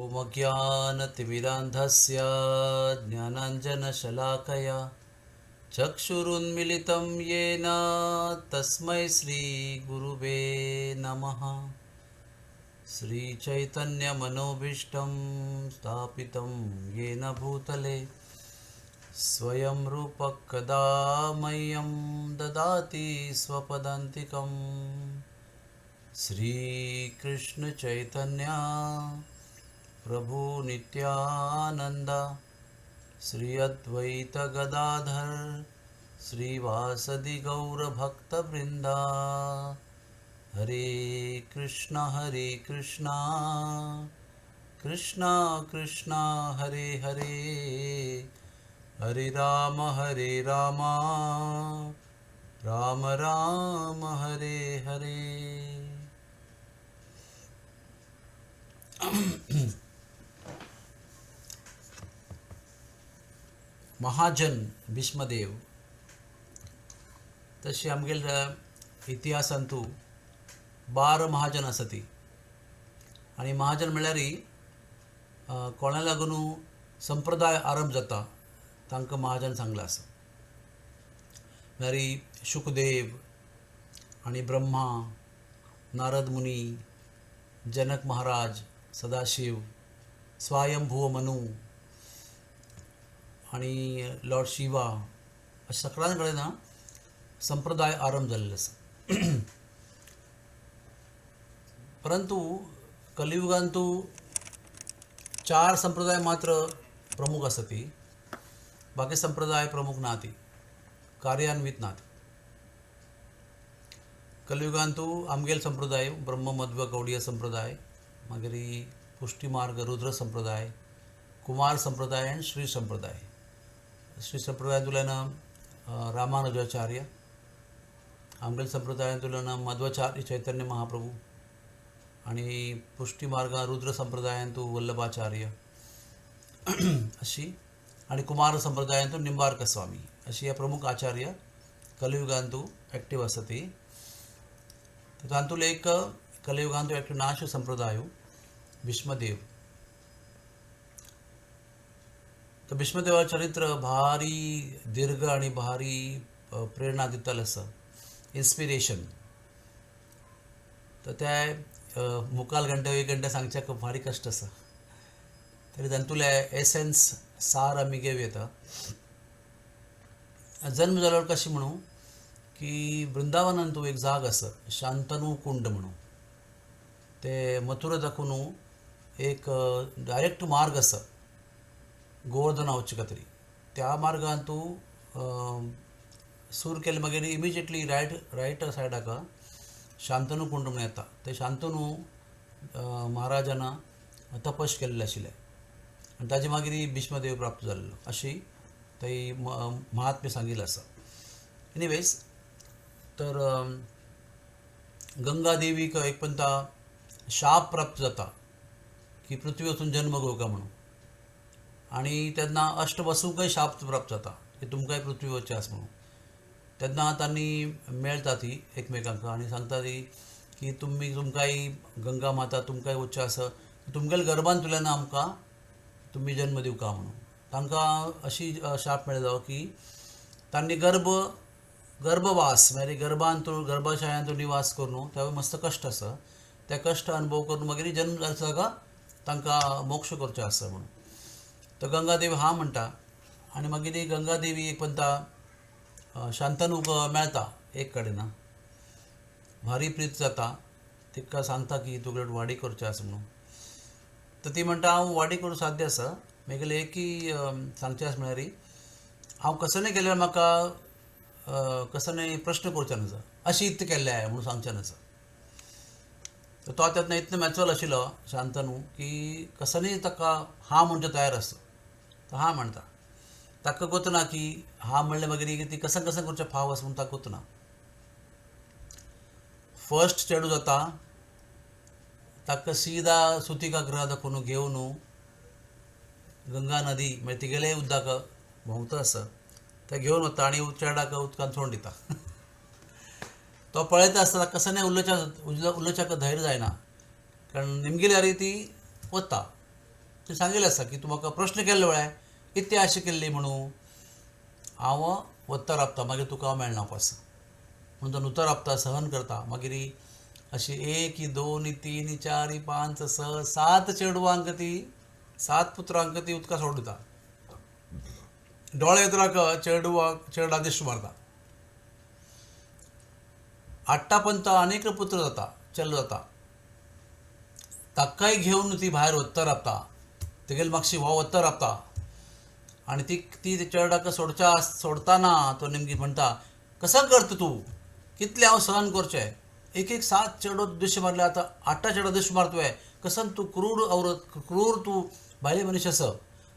ॐ अज्ञानतिमिरान्धस्य ज्ञानाञ्जनशलाकया चक्षुरुन्मिलितं येन तस्मै श्रीगुरुवे नमः। श्रीचैतन्यमनोभीष्टं स्थापितं येन भूतले स्वयं रूपः कदा मह्यं ददाति स्वपदान्तिकं। श्रीकृष्णचैतन्य प्रभु नित्यानंद श्री अद्वैत गदाधर श्रीवासदि गौरभक्तवृंद। हरे कृष्ण हरे कृष्ण कृष्ण कृष्ण हरे हरे, हरे राम हरे राम राम राम हरे हरे। महाजन भीष्मदेव तशें आमगेल्या इतिहासांतू 12 महाजन आसा ती। आनी महाजन म्हळ्यार कोणा लागून संप्रदाय आरंभ जाता तांकां महाजन सांगलां आसा। म्हळ्यार शुकदेव आनी ब्रह्मा, नारद मुनी, जनक महाराज, सदाशिव, स्वयंभुव मनु आनी लॉर्ड शिवा अशें सगळ्यां कडेन संप्रदाय आरंभ जाल्लो आसा। परंतु कलियुगांतू 4 संप्रदाय मात्र प्रमुख आसा ती, बाकी संप्रदाय प्रमुख ना ती, कार्यान्वित ना ती। कलियुगांतू आमगेल संप्रदाय ब्रह्म मध्व गौडीय संप्रदाय, मागीर पुष्टिमार्ग रुद्र संप्रदाय, कुमार संप्रदाय आनी श्री संप्रदाय। श्री संप्रदायांतल्यान रामानुजाचार्य, आमगेल संप्रदायांतल्यान मध्वाचार्य चैतन्य महाप्रभू आनी पुष्टिमार्गा रुद्र संप्रदायांतू वल्लभाचार्य अशी आनी कुमार संप्रदायांतू निंबार्क स्वामी अशी हे प्रमुख आचार्य कलियुगांतू एक्टिव आसा ती। तातूंतलो एक कलियुगांतू एक्टिव नाश संप्रदाय भीष्मदेव। तर भीष्मदेवा चरित्र भारी दीर्घ आनी भारी प्रेरणा दितलें आसा, इन्स्पिरेशन। तर ते मुखार घंटे एक घंटे सांगच्याक भारी कश्ट आसा, तरी तातूंतलें एसेन्स सार आमी घेवं येता। जन्म जालो कशें म्हणूं की वृंदावनांतू एक जाग आसा शांतनू कुंड म्हणून, ते मथुरा दाखोवन एक डायरेक्ट मार्ग आसा गोवर्धना वचचे खातीर। त्या मार्गान तूं सूर केले मागीर इमिजिएटली रायट सायडाक शांतनू कुंड म्हणून येता। ते शांतनू महाराजान तपस केल्लें आशिल्लें आनी ताजे मागीर भीष्मदेव प्राप्त जाल्लो अशी थंय महात्म्य सांगिल्लें आसा। एनिवेज, तर गंगा देवीक एक पंता शाप प्राप्त जाता की पृथ्वी वचून जन्म घेवका म्हणून, आनी तेन्ना अष्टवसूंकय शाप प्राप्त जाता की तुमकांय पृथ्वी वचचें आसा म्हणून। तेन्ना तांणी मेळटा ती एकमेकांक आनी सांगता ती की तुमी तुमकांय गंगा माता तुमकांय वचचें आसा, तुमगेल्या गर्भांतल्यान आमकां तुमी जन्म दिवका म्हणून। तांकां अशी शाप मेळ्ळो की तांणी गर्भवास म्हळ्यार गर्भांतू गर्भाशयांतू निवास करून ते मस्त कश्ट आसा, ते कश्ट अनुभव करून मागीर जन्म जाता तांकां मोक्ष करचो आसा म्हणून। तर गंगादेवी हा म्हणटा आनी मागीर ती गंगादेवी एक पंता शांतनूक मेळटा एक कडेन, भारी प्रीत जाता, तिका सांगता की तुगे वाडी करची आसा म्हणून। तर ती म्हणटा हांव वाडी करूंक साध्य आसा, मागीर एकी सांगचें आसा म्हळ्यार हांव कसं केल्यार म्हाका कसं प्रश्न करचो नासा, अशी इत्त केल्लें हांवें म्हणून सांगचें नासा। तर तो तेन्ना इतलो मॅच्युअर आशिल्लो शांतनू की कसं ताका हा म्हणचें तयार आसता, तो हा म्हणटा। ताका गोतना की हा म्हणलें मागीर ती कसं कसं करचें फाव आसा म्हणून ताका गोतना। फर्स्ट चेडूं जाता ताका सीधा सुतिका गृह दाखोवन घेवन गंगा नदी म्हळ्यार तिगेलें उदक भोंवता आसा तें घेवन वता आनी चेडाक उदकान सोडून दिता। तो पळयता आसतना कसं उलोवच्याक धैर्य जायना, कारण निमगिल्यार ती वता। थंय सांगिल्लें आसा की तूं म्हाका प्रश्न केल्लो वेळार कितें अशें केल्ली म्हणून हांव वत्तर राबता मागीर तुका हांव मेळना पास म्हणून तो नुतर राबता सहन करता. मागीर अशी 1 2 3 4 5 6 7 चेडवांक ती 7 पुत्रांक ती उदका सोडून दिता. दोळे येतराक चेडवाक चेडा दिश्ट मारता. आठ्ठा पंत आनीक पुत्र जाता चेडो जाता ताकाय घेवन ती भायर वत्तर राबता तेगेले मागशी हो वत्तर राबता आनी ती ती चेरडाक सोडच्या सोडताना तो नेमकी म्हणटा कसो करता तूं कितलें हांव सहन करचें एक एक 7 चेडो दृश्य मारले आतां 8 चेडो दृश्य मारता तुवें कसो तूं क्रूर औरत क्रूर तूं बायल मनीस आसा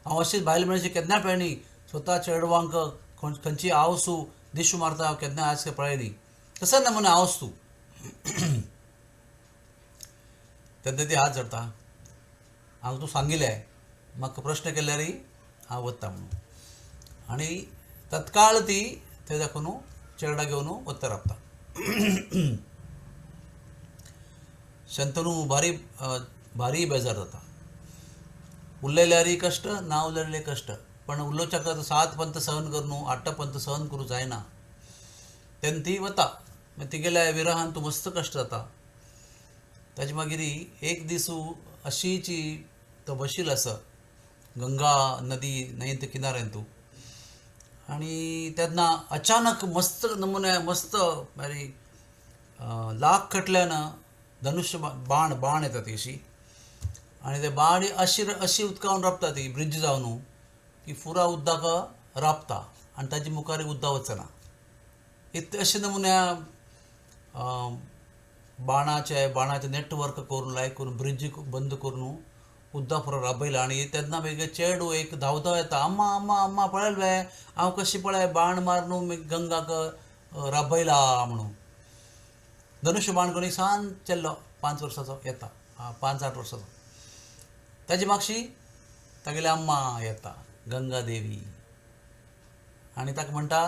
हांव अशीच बायल मनीस केन्ना पळयनी स्वता चेडवांक खंयची आवसू दिश्य मारता हांव केन्ना आज पळयनी कसो नमुने आवस तूं. तेन्ना ती हात धरता हांव तूं सांगिल्लें म्हाका प्रश्न केल्यार हांव वता म्हणून आनी तत्काळ ती थंय दाखोवन चेरडा घेवन वत्तर राबता. शंतनू भारी भारी बेजार जाता. उलयल्यारय कश्ट ना उलयल्यारय कश्ट पण उलोवच्याक 7 पंत सहन करून 8 पंत सहन करूं जायना. तेन्ना ती वता मागीर तिगेल्या विरहान तूं मस्त कश्ट जाता. ताजे मागीर एक दीस अशीची तो बशील आसा गंगा नदी न्हंयत किनाऱ्यान तूं आनी तेन्ना अचानक मस्त नमुने मस्त मागीर लाख खटल्यान धनुष्य बाण बाण येता ती अशी आनी ते बाण अशी अशी उदकावन राबता ती ब्रिज जावन की पुरा उदक राबता आनी ताजे मुखार उदक वचना. अशे नमुन्या बाणाचे बाणाचे नेटवर्क करून लायक करून ब्रिज बंद करून उदक पुरो राबयला आनी तेन्ना मागीर चेडू एक धांवता येता अम्मा अम्मा अम्मा पळयल वे हांव कशी पळय बाण मारून गंगाक राबयला म्हणून. धनुष्य बाण करून सान चेल्लो 5 वर्साचो येता 5-8 वर्साचो ताजी मागशी तागेली अम्मा येता गंगा देवी आनी ताका म्हणटा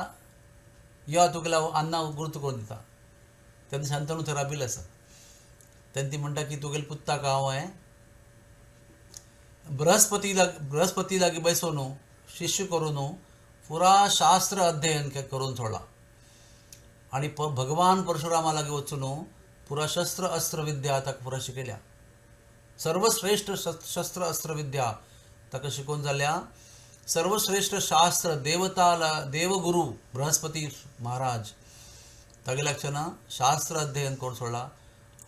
यो तुगेल्या अन्ना गुर्त करून दिता. तेन्ना शांतनू थंय राबिल्लो आसा. तेन्ना ती म्हणटा की तुगेले पुत्ताक हांव हांवें बृहस्पती लागीं बसोवन शिष्य करून पुरा शास्त्र अध्ययन करून सोडला आनी भगवान परशुरामा लागीं वचून पुरा शस्त्र अस्त्र विद्या ताका पुरा शिकयल्या. सर्वश्रेष्ठ शस्त्र अस्त्र विद्या ताका शिकोवन जाल्या. सर्वश्रेष्ठ शास्त्र देवताला देवगुरू बृहस्पती महाराज तागे लागच्यान शास्त्र अध्ययन करून सोडला.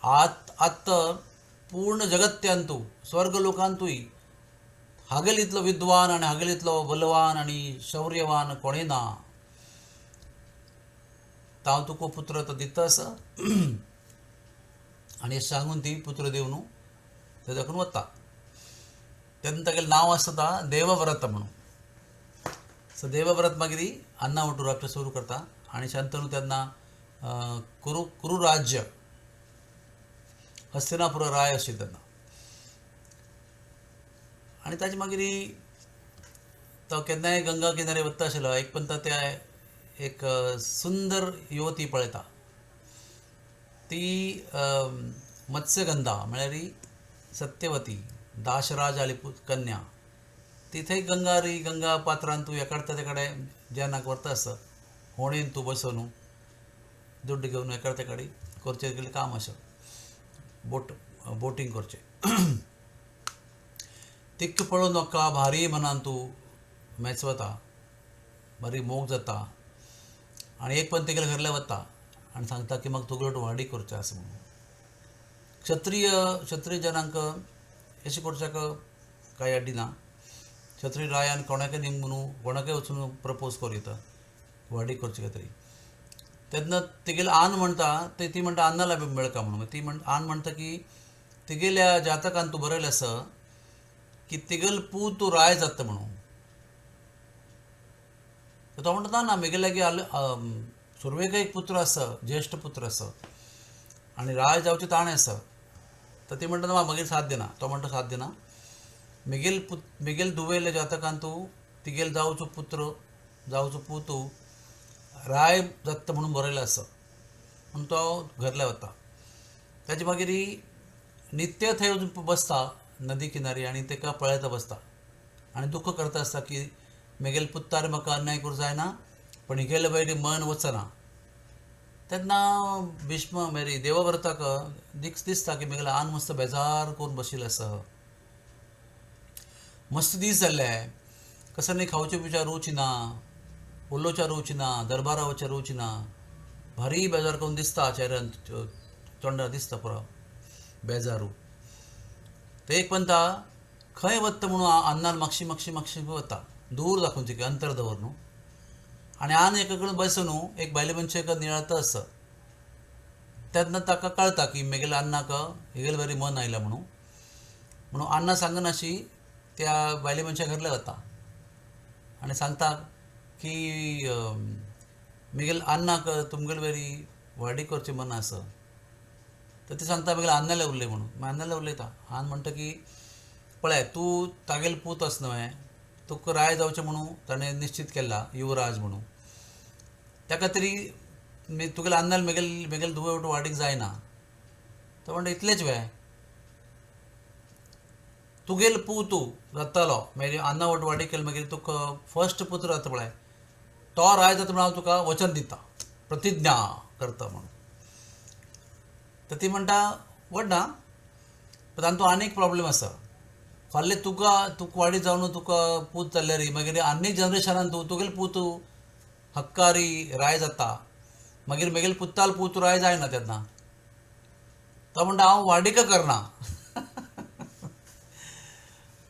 आत पूर्ण जगत्यांतू स्वर्गलोकांतूय हागेल इतलो विद्वान आनी हागेल इतलो बलवान आनी शौर्यवान कोणें ना. हांव तुका पुत्र तो दिता आसा आनी सांगून ती पुत्र दिवन थंय दाखोवन वता. तेन्ना तागेलें नांव आसता देवव्रत म्हणून. सो देवव्रत मागीर अन्ना वटूर राबचें सुरू करता आनी शांतनू तेन्ना कुरु कुरुराज्य हस्तिनापूर राय आशिल्लो तेन्ना. आनी ताजे मागीर तो केन्नाय गंगा किनारे वता आशिल्लो. एक पंत त्या एक सुंदर युवती पळयता ती मत्स्यगंधा म्हळ्यार सत्यवती दाशराज आली कन्या. ती थंय गंगारी गंगा पात्रान तूं एकाडता ते कडेन जेन्नाक व्हरता आसा होणेन तूं बसोवन दुड्ड घेवन एकाडते कडेन करचें गेलें काम आसा बोट बोटींग करचें. तिक्क पळोवन म्हाका भारी मनान तूं मेचवता भारी मोग जाता आनी एक पण तेगेले घरले वता आनी सांगता की म्हाका तुगेलो वाडी करचें आसा म्हणून. क्षत्रीय क्षत्रीय जनांक अशें करच्याक कांय अड्डी ना. क्षत्रीय रायान कोणाकय न्ही म्हणून कोणाकय वचून प्रपोज करूं येता वाडी करची काय तरी. तेन्ना तेगेले आन म्हणटा ती म्हणटा अन्नाला मेळका म्हणून. ती आन म्हणटा की तिगेल्या जातकान तूं बरयलें आसा की तिगेल पूत तूं राय जाता म्हणून. तो म्हणटा ना मेगेले लागीं सुरवेक एक पुत्र आसा ज्येश्ठ पुत्र आसा आनी राय जावचें ताणें आसा. तर ती म्हणटा ना मागीर साथ दिना. तो म्हणटा साथ दिना मेगेल पुत मेगेल दुवेल्या जातकान तूं तिगेल जावचो पुत्र जावचो पूत राय जाता म्हणून बरयलें आसा म्हणून तो घरल्या वता. ताजे मागीर नित्य थंय वचून बसता नदी किनारी आनी ताका पळयता बसता आनी दुख्ख करता आसता की मेगेले पुत्तार म्हाका अन्याय करूं जायना, पण हिगेले वयर मन वचना. तेन्ना भीष्म मागीर देवव्रताक दिसता की मेगेले आन मस्त बेजार करून बशिल्लो आसा, मस्त दीस जाल्ले, कसो न्ही खावचे पिवच्या रूच ना, उलोवच्या रूच ना, दरबारा वचच्या रूच ना, भारी बेजार करून दिसता चेहऱ्यान, तोंडार दिसता पुरो बेजारू. ते एक पंता खंय वता म्हणून अन्नान मागशी मागशी मागशी वता, दूर दाखोवन की अंतर दवर न्हू. आनी आन एका कडेन बसून न्हू एक बायले मनशेक निळता आसा. तेन्ना ताका कळटा की मेगेल्या अन्नाक हेगेले बरी मन आयलां म्हणून, म्हणून अन्ना सांगनाशी त्या बायले मनशा घरले वता आनी सांगता की मेगेले अन्नाक तुमगेले बरी वाडी करचें मन आसा. तर ती सांगता मेगेले अन्नाले उरले म्हणून. मागीर अन्नाले उलयता, आन म्हणटा की पळय तूं तागेलो पूत आस न्हय, तुका राय जावचें म्हणून ताणें निश्चित केला युवराज म्हणून, ताका तरी तुगेले अन्नाल मेगेले मेगेले धुवे वट वाडीक जायना. तो म्हणटा इतलेंच वे, तुगेलो पूत जातालो मागीर अन्ना वट वाडीक केलें मागीर तुका फर्स्ट पुत्र जाता पळय, तो राय जाता म्हणून हांव तुका वचन दिता, प्रतिज्ञा करता म्हणून. तर ती म्हणटा व्हड ना, पण तांतूं आनीक प्रॉब्लेम आसा, फाल्यां तुका तुका वाडी जावन तुका पूत जाल्यार मागीर आनीक जनरेशनान तूं तुगेलो पूत हक्कारी राय जाता, मागीर मेगेले पुताल पूत राय जायना तेन्ना. तो म्हणटा हांव वाडीक करना,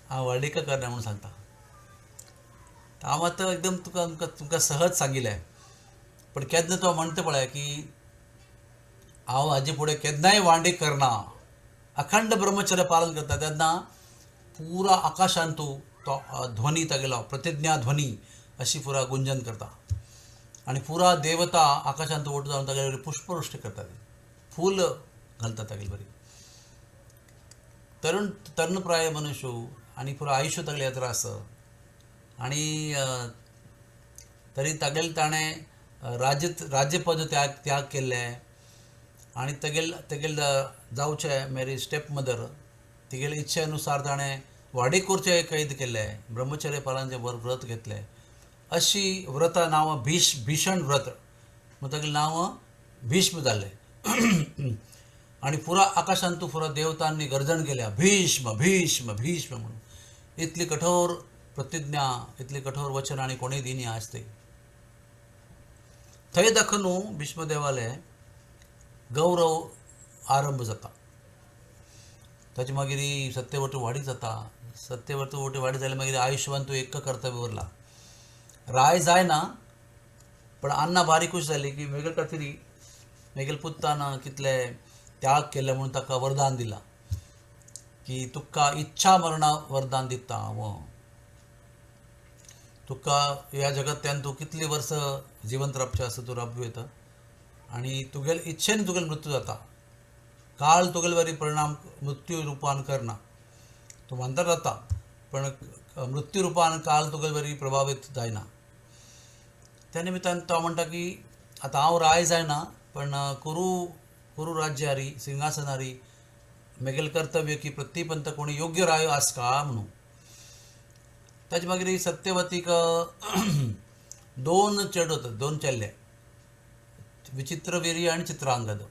हांव वाडीक करना म्हणून सांगता. हांव आतां एकदम तुका तुमकां सहज सांगिल्लें, पण केन्ना तो म्हणटा पळय की हांव हाजे फुडें केन्नाय वांडी करना, अखंड ब्रह्मचर्य पालन करता. तेन्ना पुरा आकाशांत तो ध्वनी तागेलो प्रतिज्ञा ध्वनी अशी पुरा गुंजन करता आनी पुरा देवता आकाशांत ओट जावन तागेले पुष्पवृष्टी करता, फूल घालता तागेले बरी. तरुण तरुणप्राय मनुष्य आनी पुरा आयुश्य तागेलें यात्रा आसा आनी तरी तागेले ताणें राज्य राज्यपद त्याग त्याग केल्लें आनी तेगेल तेगेल जावचें मेरी स्टेप मदर तिगेले इच्छे अनुसार ताणें वाडी करचें कैद केल्लें, ब्रह्मचर्य पालनाचें व्रत घेतलें. अशी व्रता नांवां भीषण व्रत म्हण तागेलें नांव भीष्म जालें. आनी पुरा आकाशांत पुरा देवतांनी गर्जन केल्या भीष्म भीष्म भीष्म म्हणून. इतली कठोर प्रतिज्ञा, इतली कठोर वचन आनी कोणूय दिनी आज ते. थंय दाखोवन भीष्मदेवाले गौरव आरंभ जाता. ताचे मागीर सत्यव्रत वाडी जाता. सत्यव्रत वाडी जाले मागीर आयुष्यमान तूं एक कर्तव्य उरला, राय जायना. पण अन्ना बारीक खूश जाली की मेगेले खातीर मेगेले पुतान कितले त्याग केले म्हणून ताका वरदान दिलां की तुका इच्छा मरणा वरदान दिता हांव, तुका ह्या जगत्यान तूं कितली वर्सां जिवंत रावचें आसा तूं राबूं येता आनी तुगेले इच्छेन तुगेलो मृत्यू जाता, काळ तुगेले वरी परिणाम मृत्यू रुपान करना, तूं म्हांतार जाता पण मृत्यू रुपान काळ तुगेले वरी प्रभावीत जायना. त्या निमित्तान तो म्हणटा की आतां हांव राय जायना, पण कुरू कुरू राज्यारी सिंहासनारी मेगेलें कर्तव्य की प्रतिपंत कोणी योग्य राय आसका म्हणून. ताजे मागीर सत्यवतीक दोन चेडो होता, दोन चेल्ले, विचित्रवीर्य आनी चित्रांगद.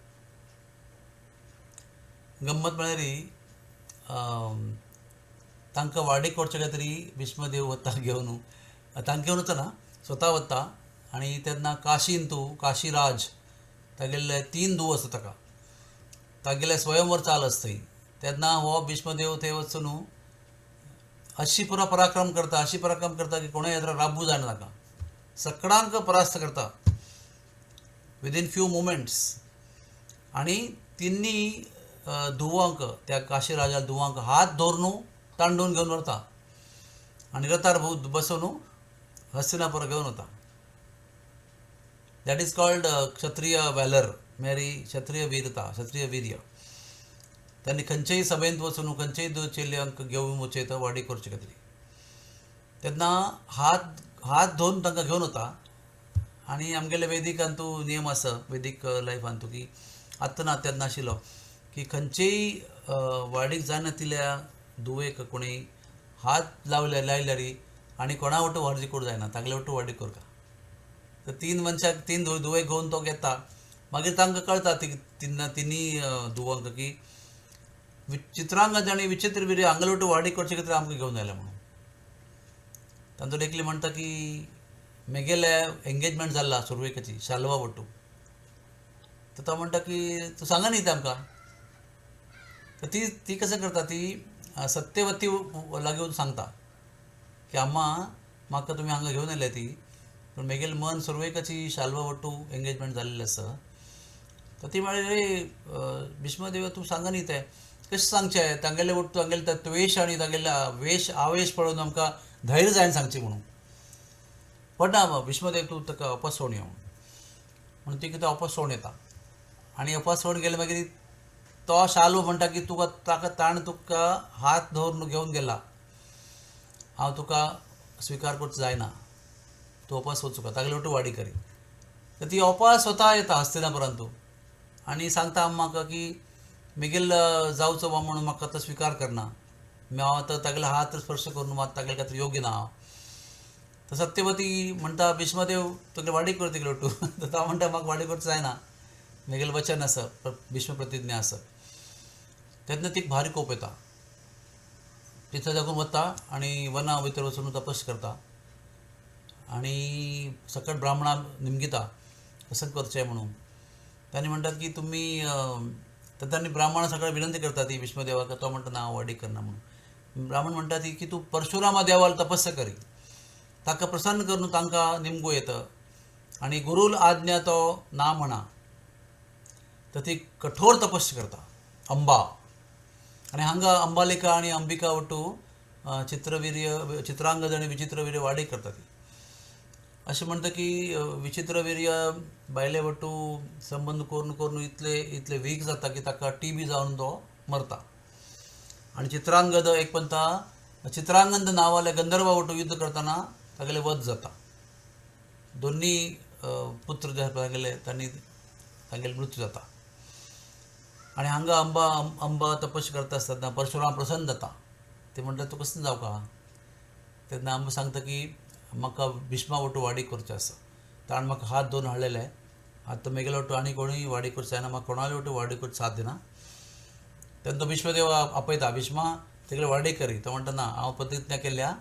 गम्मत म्हळ्यार तांकां वाडीक व्हरचे खातीर भीष्मदेव वता घेवन, तांकां घेवन वचना, स्वता वता. आनी तेन्ना काशीन तूं काशीराज तागेले 3 धूव आसा ताका, तागेले स्वयंवर चाल आसता थंय. तेन्ना हो भीष्मदेव थंय वचून अशी पुरा पराक्रम करता, अशी पराक्रम करता की कोणूय येता राबू जायना ताका, सगळ्यांक परास्त करता विदीन फ्यू मुमेंट्स. आनी तिन्नी धुवांक त्या काशीराजा धुवांक हात धरून तांडून घेवन व्हरता आनी रथार बसोवन हस्तिनापूर घेवन वता. That is called Kshatriya valour, Mary क्षत्रिय वीरता, क्षत्रिय वीर्य. तांणी खंयचेय सभेंत वचून खंयचेय चेल्यांक घेवन वचयता वाडी करचे खातीर. तेन्ना हात हात धरून तांकां घेवन वता. आनी आमगेले वेदीकान तूं नियम आसा, वेदीक लायफान तूं की आतां ना तेन्ना आशिल्लो की खंयचेय वाडीक जायना तिल्या दुवेक कोणी हात लावले लायल्यार आनी कोणा वटू व्हारडीक करूंक जायना, तागेले वटू व्हारडीक करता. तर तीन मनशाक तीन दुवेक घेवन तो घेता. मागीर तांकां कळटा तिनूय दुवांक की चित्रांगद आनी विचित्रवीर्य हांगेले वटू व्हारडीक करचे खातीर आमकां घेवन आयला म्हणून. तांतूत एकली म्हणटा की मेगेले एंगेजमेंट जाल्ला सुरवेकाची शाल्वा वटू. तर तो म्हणटा की तूं सांगा न्ही तांकां. तर ती ती कशें करता, ती सत्यवती लागीं वचून सांगता की अम्मा म्हाका तुमी हांगा घेवन आयल्या ती, पूण मेगेलें मन सुरवेकाची शाल्वा वटू एंगेजमेंट जाल्लें आसा. तर ती म्हळ्यार रे भीष्मदेव तूं सांगा न्ही तें कशें सांगचें, तांगेले वटू तांगेले त्वेश आनी तांगेले वेश आवेश पळोवन आमकां धैर्य जायना सांगचें म्हणून. पण ना भीष्मदेव तूं ताका अपासोवन यो म्हणून ती कितें अपासोवन येता. आनी अपासोवन गेले मागीर तो शालू म्हणटा की तुका ताका ताणें तुका हात धरून घेवन गेला, हांव तुका स्विकार करचो जायना, तूं अपास वचूका, तागेले वटू वाडी करी. तर ती अपास स्वता येता हस्तिनापुरांतू आनी सांगता म्हाका की मेगेल जावचो बा म्हणून म्हाका आतां स्विकार करना, हांव आतां तागेले हात स्पर्श करून मात तागेले खातीर योग्य ना हांव. तर सत्यवती म्हणटा भीष्मदेव तुगेले वाडी कर तिगेले वटू. तर तो म्हणटा म्हाका वाडी करचो जायना, मेगेलें वचन आसा, भीष्म प्रतिज्ञा आसा. तेन्ना तिका भारी कोप येता, तिथं जागून वता आनी वना भितर वचून तपस करता आनी सकट ब्राह्मणा निमगिता कसं करचें म्हणून. तांणी म्हणटात की तुमी, तर तांणी ब्राह्मणा सगळें विनंती करता ती भीष्मदेवाक, तो म्हणटा ना हांव वाडी करना म्हणून. ब्राह्मण म्हणटा ती की तूं परशुरामा देवाल तपस्या करी, ताका प्रसन्न करून तांकां निमगो येता आनी गुरूल आज्ञा तो ना म्हणा. तर ती कठोर तपस्या करता अंबा. आनी हांगा अंबालिका आनी अंबिका वटू चित्रवीर्य चित्रांगद आनी विचित्रवीर्य वाडी करता ती. अशें म्हणटा की विचित्रवीर्य बायले वटू संबंद करून करून इतले इतले वीक जाता की ताका टीबी जावन तो मरता. आनी चित्रांगद एक पंता चित्रांगद नांवाले गंधर्वा वटू युद्ध करतना तागेले वध जाता. दोन्ही पुत्र जे तागेले तांणी तागेले मृत्यू जाता. आनी हांगा अंबा अंबा तपस्या करता आसतना परशुराम प्रसन्न जाता. ते म्हणटा तूं कसो जावका. तेन्ना अंबा सांगता की म्हाका भीष्मा वटू वाडी करचें आसा, ताणें म्हाका हात धरून हाडलेले, आतां मेगेले वटू आनी कोणूय वाडी करचो जायना, म्हाका कोणाले वटू वाडी करचो साथ दिना. तेन्ना तो भीष्मदेव आपयता, भीष्मा तेगेले वाडी करी. तो म्हणटा ना हांव प्रतिज्ञा केल्या,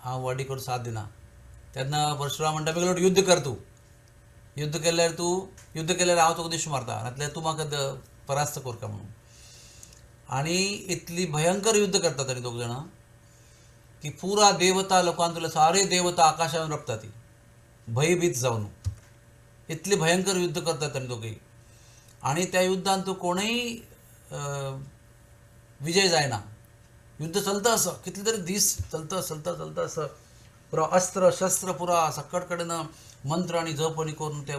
हांव वाडी करूंक साथ दिना. तेन्ना परशुराम म्हणटा मेगेले वटू युद्ध कर, तूं युद्ध केल्यार तूं युद्ध केल्यार हांव तुका दिश्ट मारता, नातल्यार तूं म्हाका परास्त करता म्हणून. आनी इतली भयंकर युद्ध करता तांणी दोग जाणां की पुरा देवता लोकांतले सारे देवता आकाशान रपता ती भयभीत जावन, इतले भयंकर युद्ध करतात तांणी दोगूय. आनी त्या युद्धान तूं कोणूय विजय जायना. युद्ध चलता आसा कितले तरी दीस चलता चलता चलता आसा, पुरा अस्त्र शस्त्र पुरा सकट कडेन मंत्र आनी जप आनी करून ते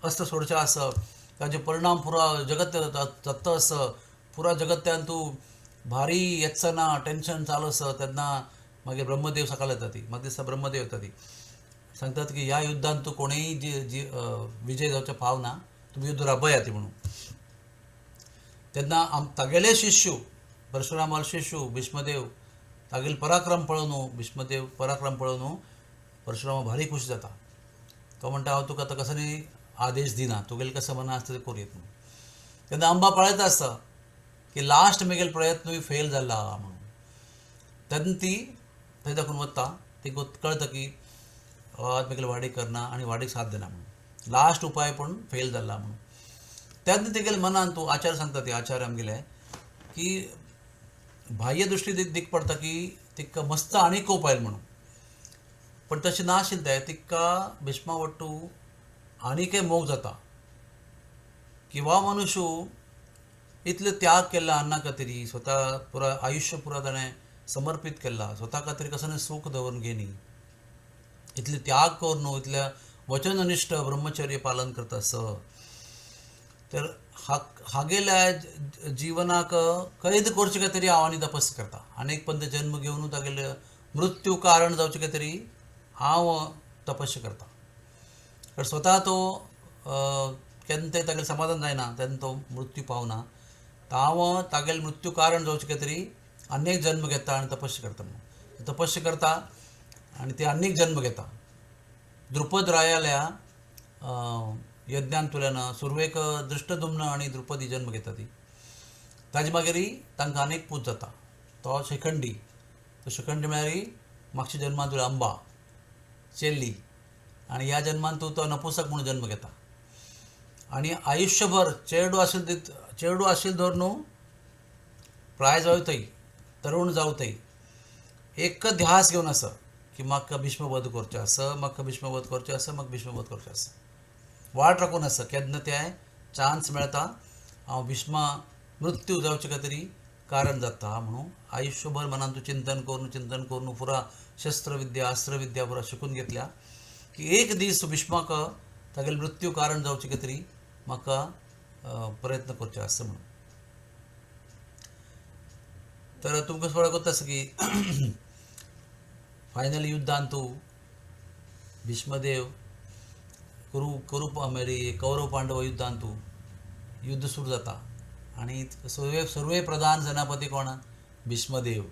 अस्त्र सोडचें आसा, ताजे परिणाम पुरा जगत जाता आसा, पुरा जगत्यान तूं भारी येत्सना टेन्शन चालू आसा. तेन्ना मागीर ब्रह्मदेव सकाळ येता ती, मागीर दिसा ब्रह्मदेव येता ती सांगतात की ह्या युद्धान तूं कोणूय जी विजय जावचें पाव ना, तुमी युद्ध राबया ती म्हणून. तेन्ना तागेले शिष्य परशुरामाले शिष्य भीष्मदेव तागेले पराक्रम पळोवन, भीष्मदेव पराक्रम पळोवन परशुराम भारी खुश जाता. तो म्हणटा हांव तुका आतां कसो न्ही आदेश दिना, तुगेले कसो मना आसता तें करूं येत म्हणून. तेन्ना अंबा पळयता आसता की लास्ट मेगेले प्रयत्नूय फेल जाला म्हणून. तेन्ना ती थंय दाखोवन वता, तिका कळटा की आज मेगेले वाडी करना आनी वाडीक साथ दिना म्हणून, लास्ट उपाय पण फेल जाला म्हणून. तेन्ना तेगेले मनान तूं आचार्य सांगता ती आचार्य आमगेले की बाह्य दृश्टी दिक पडटा की तिका मस्त आनी कोप आयल म्हणून, पण तशें नाशिल्लें तें. तिका भीष्मा वट्टू आनीकय मोग जाता की वा मनुष्य इतले त्याग केला अन्ना खातीर, स्वता पुरा आयुष्य पुरा ताणें समर्पित केला, स्वता खातीर कसो सूख दवरून घेनी, इतले त्याग करून इतल्या वचननिश्ठ ब्रह्मचर्य पालन करता स, तर हागेल्या जिवनाक कैद करचे खातीर हांव आनी तपस्या करता, अनेक पंत जन्म घेवन तागेले मृत्यू कारण जावचे खातीर हांव तपस्या करता. कारण स्वता तो केन्ना ते तागेलें समाधान जायना तेन्ना तो मृत्यू पावना, तर हांव तागेलें मृत्यू कारण जावचे खातीर अनेक जन्म घेता आनी तपस्या करता म्हणून. तपस्या करता आनी ते अनेक जन्म घेता. द्रुपद रायाल्या यज्ञांतुल्यान सुरवेक दृष्टदुम्न आनी द्रुपदी जन्म घेता ती. ताजे मागीर तांकां अनेक पूत जाता. तो शिखंडी, तो शिखंडी म्हळ्यार मागच्या जन्मांत तुवें अंबा चेल्ली आनी ह्या जन्मान तूं तो नपुसक म्हणून जन्म घेता. आनी आयुश्यभर चेरडू आशिल्ले चेरडू आशिल्ले धर न्हू प्राय जावतय तरुण जावतय एक ध्यास घेवन आसा की म्हाका भीष्मवध करचें आसा, म्हाका भीष्मवध करचें आसा, म्हाका भीष्मवध करचें आसा. वाट राखून आसा केन्ना ते चान्स मेळटा हांव भीष्मा मृत्यू जावचे खातीर कारण जाता म्हणून आयुष्यभर मनान तूं चिंतन करून चिंतन करून पुरा शस्त्रविद्या अस्त्रविद्या पुरा शिकून घेतल्या की एक दीस भीष्माक तागेले मृत्यू कारण जावचे खातीर म्हाका प्रयत्न करचे आसा म्हणून. तर तुमकां थोडो आसा की फायनली युद्धान तूं भीष्मदेव कुरु कुरु मागीर कौरव पांडव युद्धान तूं युद्ध सुरू जाता आनी सर्वे सर्वे प्रधान सेनापती कोण भीष्मदेव.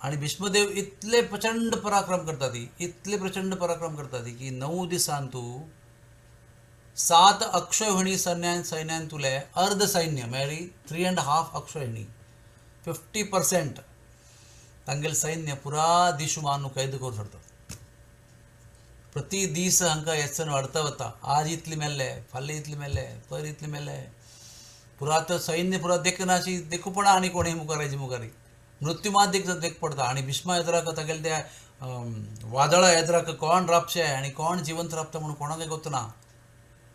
आनी भीष्मदेव इतले प्रचंड पराक्रम करता ती, इतले प्रचंड पराक्रम करता ती की 9 दिसान तूं 7 अक्षोहिणी सैन्यान तुले अर्ध सैन्य म्हळ्यार 3.5 अक्षोहिणी 50% तांगेलें सैन्य पुरा दिशू मारून कैद करून सोडटा. प्रति दीस हांकां येसन वाडता वता, आज इतले मेल्ले, फाल्यां इतले मेल्ले, पयर इतले मेल्ले, पुरा तो सैन्य पुरा देखना अशी देखू पडा आनी कोणूय मुखार हेजे मुखार मृत्यू मात देख देख पडटा. आनी भीष्मा येद्राक तागेले त्या वादळा येद्राक कोण राबशें आनी कोण जिवंत राबता म्हणून कोणाकय गोत ना.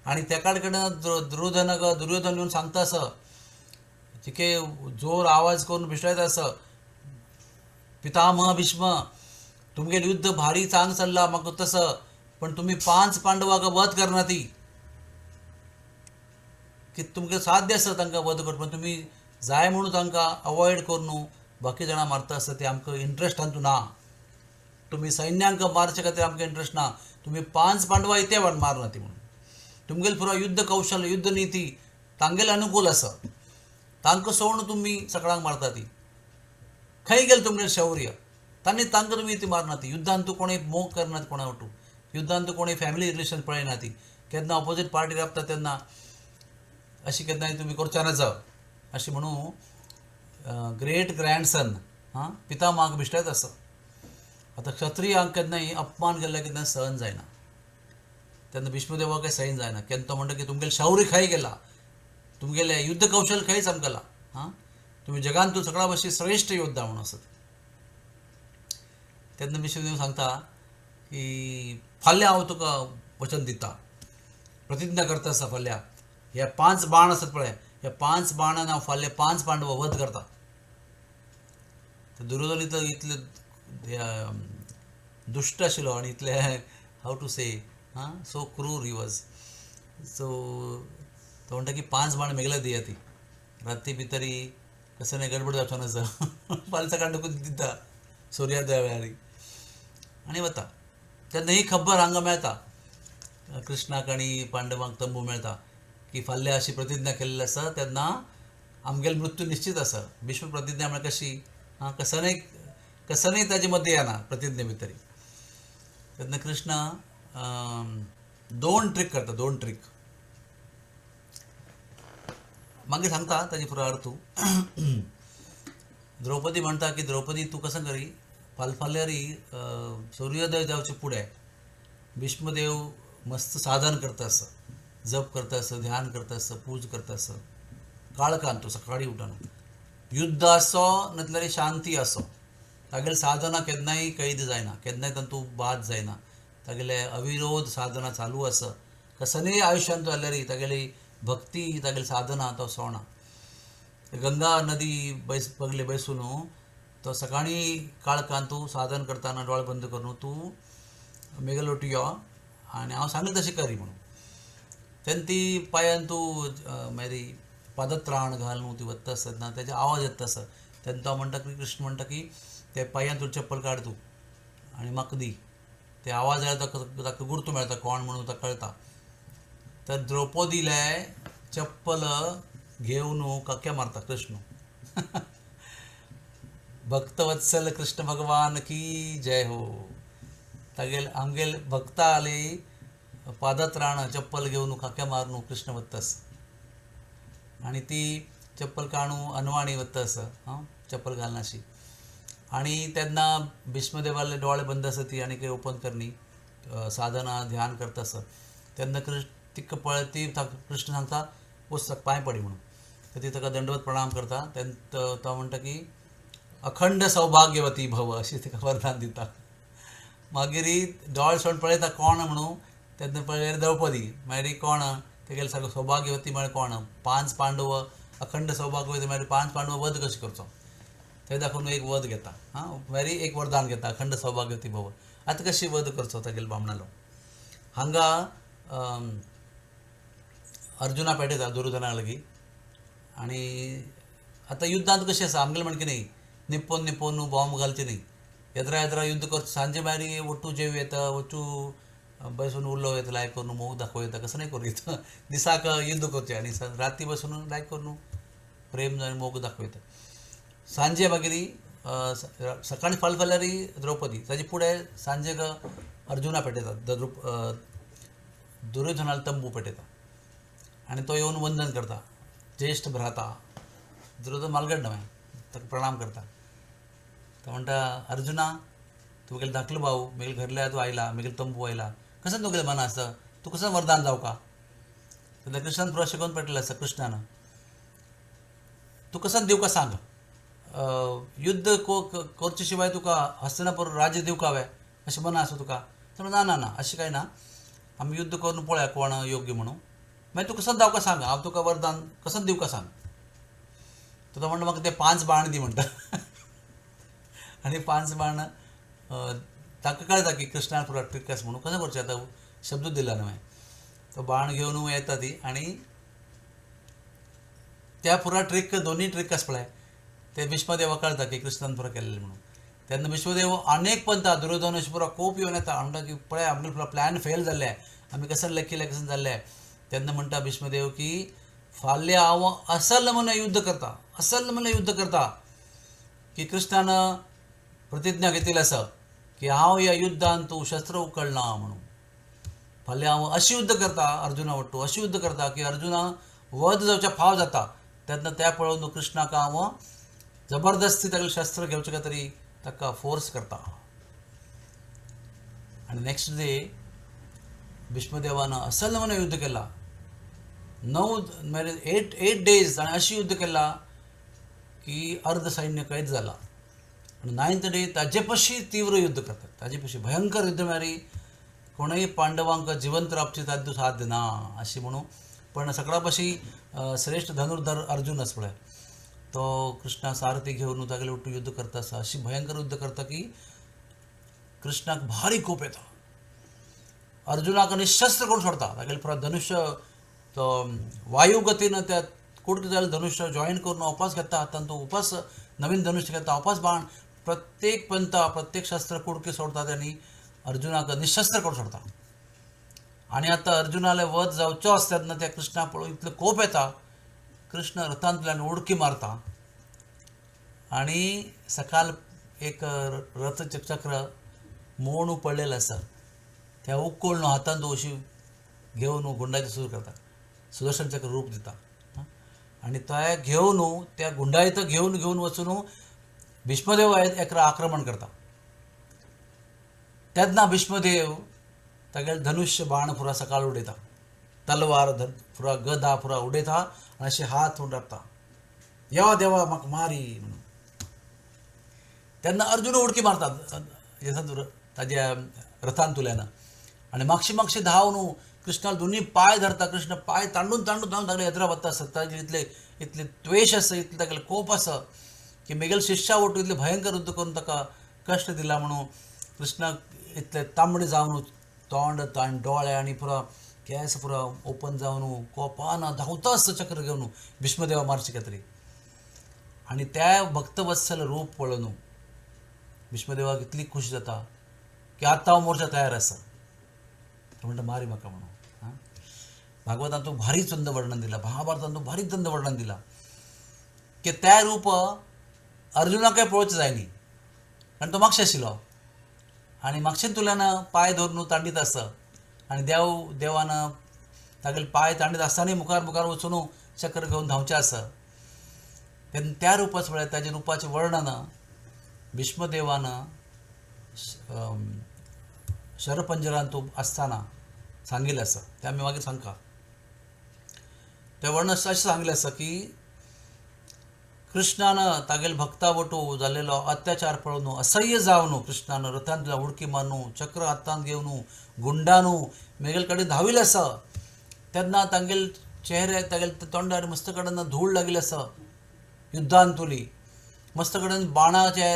आनी तेका कडेन दुर्योधनाक दुर्योधन येवन सांगता आसा तिके जोर आवाज करून भिशणायता आसा, पितामह भीष्म तुमगेलें युद्ध भारी चांग चल्ला म्हाका तसं, पण तुमी 5 पांडवाक वध करना ती की तुमकां साध्य आसा तांकां वध करप, पण तुमी जाय म्हणून तांकां अवॉयड करून बाकी जाणां मारता आसता ते आमकां इंट्रस्ट तातूंत ना. तुमी सैन्यांक मारचे खातीर आमकां इंट्रस्ट ना, तुमी 5 पांडवा इते मारना ती म्हणून. तुमगेलें पुरो युद्ध कौशल युद्ध निती तांगेले अनुकूल आसा, तांकां सोडून तुमी सगळ्यांक मारता ती. खंय गेलें तुमगेलें शौर्य, तांणी तांकां तुमी ती मारना ती. युद्धान तूं कोणूय मोग करनात कोणा वटू, युद्धान तूं कोणूय फॅमिली रिलेशन पळयना ती, केन्ना ऑपोजीट पार्टी राबता तेन्ना अशी केन्नाय तुमी करच्या ना जाव अशें म्हणून ग्रेट ग्रँडसन हां पितामहाक भिश्टायत आसा. आतां क्षत्रियांक केन्नाय अपमान केल्ल्यार केन्ना सहन जायना, तेन्ना भीष्मदेवाक सहन जायना. केन्ना तो म्हणटा की तुमगेलें शौर्य खंय गेला, तुमगेलें युद्ध कौशल खंय सामकेलां, हां तुमी जगान तूं सगळ्या भशेन श्रेश्ठ योद्धा म्हणून आसत. तेन्ना भीष्मदेव सांगता की फाल्यां हांव तुका वचन दिता, प्रतिज्ञा करता आसा फाल्यां हे 5 बाण आसात पळय, ह्या 5 बाणान हांव फाल्यां 5 पांडव वध करता. तर दुर्योधन इतले इतले दुश्ट आशिल्लो आनी इतले how to से हां सो क्रूर he was. सो तो म्हणटा की 5 बाण मेगले दिया ती राती भितरी कसं नाही गडबड जावचो ना फाल्यां सकाळीं तुका दिता सुर्योदया वेळार आनी वता. तेन्ना ही खबर हांगा मेळटा कृष्णाक आनी पांडवांक तंबू मेळटा की फाल्यां अशी प्रतिज्ञा केल्ली आसा तेन्ना आमगेलो मृत्यू निश्चित आसा. भीष्म प्रतिज्ञा म्हळ्यार कशी आं कसनय कसनय ताजे मदें येना प्रतिज्ञे भितर. तेन्ना कृष्ण 2 ट्रीक करता, 2 ट्रीक मागीर सांगता ताजी पुरो अर्थ. द्रौपदी म्हणटा की द्रौपदी तूं कसं करी फाल्यां सुर्योदय जावचे फुडें भीष्मदेव मस्त साधन करता आसा, जप करता आसा, ध्यान करता आसा, पूज करता आसा, काळखान तो सकाळीं उठून युद्ध आसो नातल्यार शांती आसो, तागेले साधना केन्नाय कैद जायना, केन्नाय तातूंत बाद जायना, तागेले अविरोध साधना चालू आसा. कसलेय आयुश्यांत जाल्यार तागेली भक्ती तागेली साधना तो सोडना. गंगा नदी बैस बगले बैसून तो सकाळीं काळखान तूं साधन करतना दोळे बंद करून तूं मेगेलो यो आनी हांव सांगलें तशें करी म्हणून. तेन्ना ती पांयान तूं मागीर पादत्राण घालून ती वता आसतना तेजे आवाज येता आसा. तेन्ना तो म्हणटा की कृष्ण म्हणटा की ते पांयान तूं चप्पल काड तूं आनी म्हाका दी. ते आवाज आयलो ताका गुर्तू मेळटा कोण म्हणून ताका कळटा. तर द्रौपदीले चप्पल घेवन काक्या मारता कृष्ण. भक्तवत्सल कृष्ण भगवान की जय हो. तागेल आमगेल भक्ताले पादत्राण चप्पल घेवन खाक्या मारून कृष्ण वत्ता आसा आनी ती चप्पल काणू अनवाणी वत्ता आसा, हां चप्पल घालनाशी. आनी तेन्ना भीष्मदेवाले डोळे बंद आसा ती आनी काही ओपन करनी साधना ध्यान करता आसा. तेन्ना कृष्ण तिका पळय ती कृष्ण सांगता वच पांय पडी म्हणून, तर ती ताका दंडवत प्रणाम करता. तेन्ना तो म्हणटा की अखंड सौभाग्यवती भव अशी तिका वरदान दिता. मागीर दोळे सोडून पळयता कोण म्हणून, तेन्ना पळयल्यार द्रौपदी. मागीर कोण तेगेले सगळो सौभाग्यवती म्हळ्यार कोण, पांच पांडव अखंड सौभाग्यवती म्हळ्यार पांच पांडव वध कशें करचो ते दाखोवन एक वध घेता, हां मागीर एक वरदान घेता अखंड सौभाग्यवती भव. आतां कशी वध करचो तागेले बामणालो. हांगा अर्जुना पेटयता दुर्योधना लागीं. आनी आतां युद्धांत कशें आसा आमगेलें म्हणकी न्ही निपोवन निपोवन बॉम्ब घालचे न्ही, येद्रा येद्रा युद्ध करचें. सांजे मागीर ओटू जेव येता, ओटू बसून उलोवं येता, लायक करून मोग दाखोवं येता, कसं नाही करूं येता. दिसाक युद्ध करचें आनी राती बसून लायक करून प्रेम आनी मोग दाखोवं येता. सांजे मागीर सकाळीं फाल फाल्यार द्रौपदी, ताजे फुडें सांजेक अर्जुना पेटयता, दुर्योधनाला तंबू पेटयता आनी तो येवन वंदन करता. ज्येश्ठ भ्राता दुर्योधन मालगड न्हय, ताका प्रणाम करता. तो म्हणटा अर्जुना तूं म्हगेलो धाकलो भाऊ, म्हगेले घरल्या तूं आयला, म्हगेलो तंबू आयला, कसं तुगेलें मन आसा, तूं कसं वरदान जावका. तेन्ना कृष्णान पुरो शिकोवन पेटलें आसा कृष्णान, तूं कसं दिवका सांग, युद्ध करचे शिवाय तुका हस्तिनापूर राज्य दिवका हांवें अशें मन आसा तुका. तो ना ना ना अशें कांय ना, आमी युद्ध करून पळया कोण योग्य म्हणून, मागीर तूं कसं जावका सांग, हांव तुका वरदान कसं दिवका सांग. तो म्हणटा म्हाका ते 5 बाण दी म्हणटा. आनी 5 बाण ताका कळटा की कृष्णान पुरा ट्रिक आसा म्हणून, कशें करचें आतां शब्द दिला न्हय. तो बाण घेवन येता ती आनी त्या पुरा ट्रिक दोन्ही ट्रिक आसा पळय ते भीष्मदेवा कळटा की कृष्णान पुरा केल्लें म्हणून. तेन्ना भीष्मदेव अनेक पंता दुर्योधन अशें पुरा कोप येवन येता, म्हणटा की पळय आमगेलो पुरा प्लॅन फेल जाल्लें, आमी कसं लेखिल्लें कसं जाल्लें. तेन्ना म्हणटा भीष्मदेव की फाल्यां हांव असल म्हूण युद्ध करता, असल म्हूण युद्ध करता की कृष्णान प्रतिज्ञा घेतिल्ली आसा की हांव ह्या युद्धान तूं शस्त्र उखलना म्हणून. फाल्यां हांव अशें युद्ध करता अर्जुना वट्टू, अशें युद्ध करता की अर्जुना वध जावच्या फाव जाता. तेन्ना त्या पळोवन कृष्णाक हांव जबरदस्ती तागेलें शस्त्र घेवचें काय तरी ताका फोर्स करता. आनी नेक्स्ट डे भीष्मदेवान असल म्हूण युद्ध केलां, 9 म्हळ्यार 8 डेज ताणें अशें युद्ध केलां की अर्ध सैन्य कैद जाला. आनी 9th day ताजे पशी तीव्र युद्ध करतात, ताजे पशी भयंकर युद्ध म्हळ्यार कोणूय पांडवांक जिवंत रावचे तातूंत साध्य ना अशें म्हणून. पण सगळ्या पशी श्रेष्ठ धनुर्धर अर्जुन आसा पळय, तो कृष्णा सारथी घेवन तागेले वट्टू युद्ध करता आसा. अशी भयंकर युद्ध करता की कृष्णाक भारी कोप येता. अर्जुनाक निशस्त्र करून सोडता, तागेले पुरा धनुष्य तो वायू गतीन त्या कुडके जाल्यार धनुष्य जॉईन करून उपास घेता हातान, तो उपास नवीन धनुष्य घेता, उपास बाण, प्रत्येक पंता प्रत्येक शस्त्र कुडके सोडता आनी अर्जुनाक निशस्त्र करून सोडता. आनी आतां अर्जुनाले वध जावचो आसता तेन्ना त्या कृष्णा पळोवन इतलो कोप येता, कृष्ण रथांतल्यान उडकी मारता आनी सकाळ एक रथ चक्र मोणू पडलेलें आसा त्या उकळून हातान तो अशी घेवन गुंडायचें सुरू करता, सुदर्शन चक्र रूप दिता आनी त्या घेवन त्या गुंडायत घेवन घेवन वचून भीष्मदेव एकरा आक्रमण करता. तेन्ना भीष्मदेव तागेले धनुष्य बाण पुरा सकाळ उडयता, तलवार पुरा गदा पुरा उडयता आनी अशे हात म्हूण राबता, देवा देवा म्हाका मारी म्हणून. तेन्ना अर्जुन उडकी मारता ताज्या रथांतुल्यान आनी मागशी मागशी धांवन कृष्णाला दोन्ही पाय धरता. कृष्ण पाय तांडून तांडून धांवन तागेले येद्रा वता आसता, ताजे इतले इतले द्वेश आसा, इतले तागेले कोप आसा की मेगेले शिष्या वटू इतले भयंकर युद्ध करून ताका कश्ट दिला म्हणून कृष्णाक इतले तांबडे जावन तोंड डोळे आनी पुरा केंस पुरा ओपन जावन कोपान धांवता आसता चक्र घेवन भीष्मदेवा मारचे काय तरी. आनी त्या भक्तवत्सल रूप पळोवन भीष्मदेवाक इतली खुश जाता की आतां हांव मोर्चा तयार आसा. तो म्हणटा मारी म्हाका म्हणून. हां, भागवतान तूं भारी चंद वर्णन दिला, महाभारतान तूं भारी चंद वर्णन दिला की त्या रूप अर्जुनाकय पळोवचें जाय न्ही, कारण तो मागशे आशिल्लो आनी मागशेन तुल्यान पांय धरून तांडीत आसा आनी देव देवान तागेले पांय तांडीत आसतनाय मुखार मुखार वचून चक्र घेवन धांवचें आसा. तेन्ना त्या रुपाचें म्हळ्यार ताज्या रुपाचें वर्णन भीष्मदेवान शरपंजरान तूं आसतना सांगिल्लें आसा, तें आमी मागीर सांगता. तें वर्णन अशें सांगिल्लें आसा की कृष्णान तागेले भक्ता वटू जाल्लेलो अत्याचार पळोवन असह्य जावन कृष्णान रथांतल्यान उडकी मारून चक्र हातांत घेवन गुंडानू मेगेले कडेन धांविल्लें आसा. तेन्ना तांगेले चेहरे तागेले तोंडार मस्त कडेन धूळ लागिल्ली आसा युद्धान तुली, मस्त कडेन बाणाचे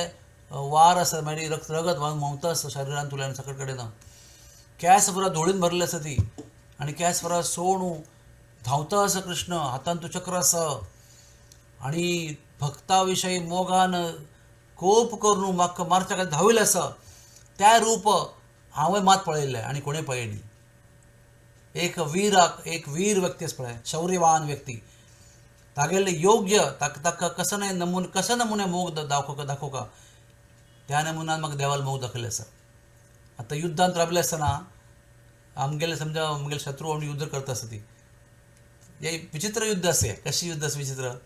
वार आसा, मागीर रगत व्हांवता आसा शरिरान तुल्यान सगळे कडेन, केंस पुरा धुळीन भरलेली आसा ती आनी केंस पुरा सोणू धांवता आसा कृष्ण, हातान तूं चक्र आसा आनी भक्ता विशयी मोगान कोप करून म्हाका मारच्या खातीर धांविल्लें आसा. त्या रूप हांवें मात पळयल्लें आनी कोणें पळयली. एक वीराक, एक वीर व्यक्ती आसा पळय, शौर्यवान व्यक्ती, तागेले योग्य ताका कसो नमुने कसो नमुने मोग दाखोवका त्या नमुन्यान म्हाका देवान मोग दाखयल्लो आसा. आतां युद्धांत रावले आसतना आमगेले समजा आमगेले शत्रू आमी युद्ध करता आसता ती हे विचित्र युद्ध आसा. कशी युद्ध आसा विचित्र?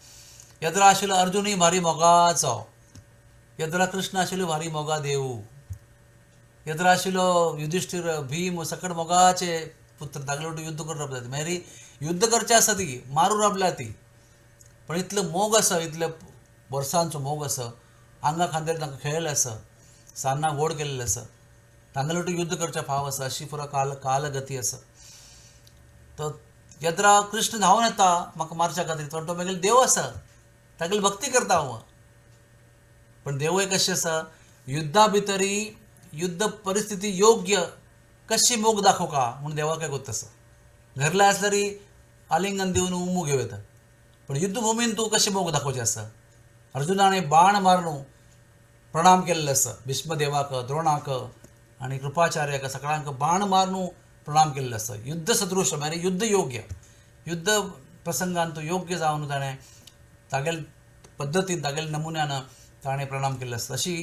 यद्रा आशिल्लो अर्जुनूय भारी मोगाचो, यद्रा कृष्ण आशिल्लो भारी मोगा देव, यद्रा आशिल्लो युधिश्ठीर भीम सकट मोगाचे पुत्र, तागेले वटेन युद्ध करून रावला ती. मागीर युद्ध करचें आसा ती मारून रावल्या ती, पण इतलो मोग आसा, इतले वर्सांचो मोग आसा, आंगा खांद्यार तांकां खेळिल्लें आसा, सान्नां गोड केल्लें आसा, तांगेले वटेन युद्ध करचें फाव आसा, अशी पुरो काल कालगती आसा. तर यद्रा कृष्ण धांवन येता म्हाका मारच्या खातीर, तो मागीर देव आसा, तागेली भक्ती करता हांव. पण देवय कशें आसा, युद्धा भितरी युद्ध परिस्थिती योग्य कशी मोग दाखोवका म्हूण देवाक गोत आसा. घरला आसल्यार आलिंगन दिवन उमू घेवं येता, पण युद्धभुमीन तूं कशें मोग दाखोवचें आसा. अर्जुनाने बाण मारून प्रणाम केल्लें आसा भीष्मदेवाक, द्रोणाक आनी कृपाचार्याक, सगळ्यांक बाण मारून प्रणाम केल्लें आसा. युद्ध सदृश म्हळ्यार युद्ध योग्य, युद्ध प्रसंगान तूं योग्य जावन ताणें तागेले पद्दतीन तागेले नमुन्यान ताणें प्रणाम केल्लें आसा. अशी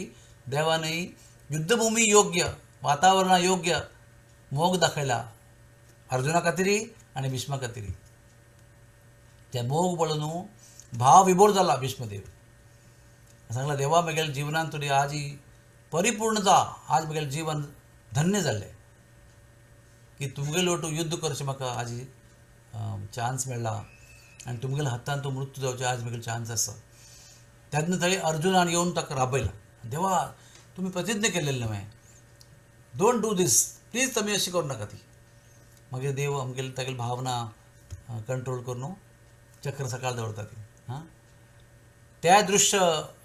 देवानय युद्धभुमी योग्य वातावरणा योग्य मोग दाखयला अर्जुना खातीर आनी भीष्मा खातीर. ते मोग पळोवन भाव विभोर जाला भीष्मदेव. सांगला देवा म्हगेल्या जिवनांत तुजी आज ही परिपूर्णता, आज म्हगेलें जीवन धन्य जाल्लें की तुमगेले वटू युद्ध करचें म्हाका आज चान्स मेळ्ळा आनी तुमगेल्या हातान तूं मृत्यू जावचें आज म्हगेलो चान्स आसा. तेन्ना थंय अर्जुनान येवन ताका राबयला, देवा तुमी प्रतिज्ञा केल्लें न्हय, don't do these please, तुमी अशें करूं नाका ती. मागीर देव आमगेले तागेली भावना कंट्रोल करून चक्र सकाळ दवरता ती. हां, त्या दृश्य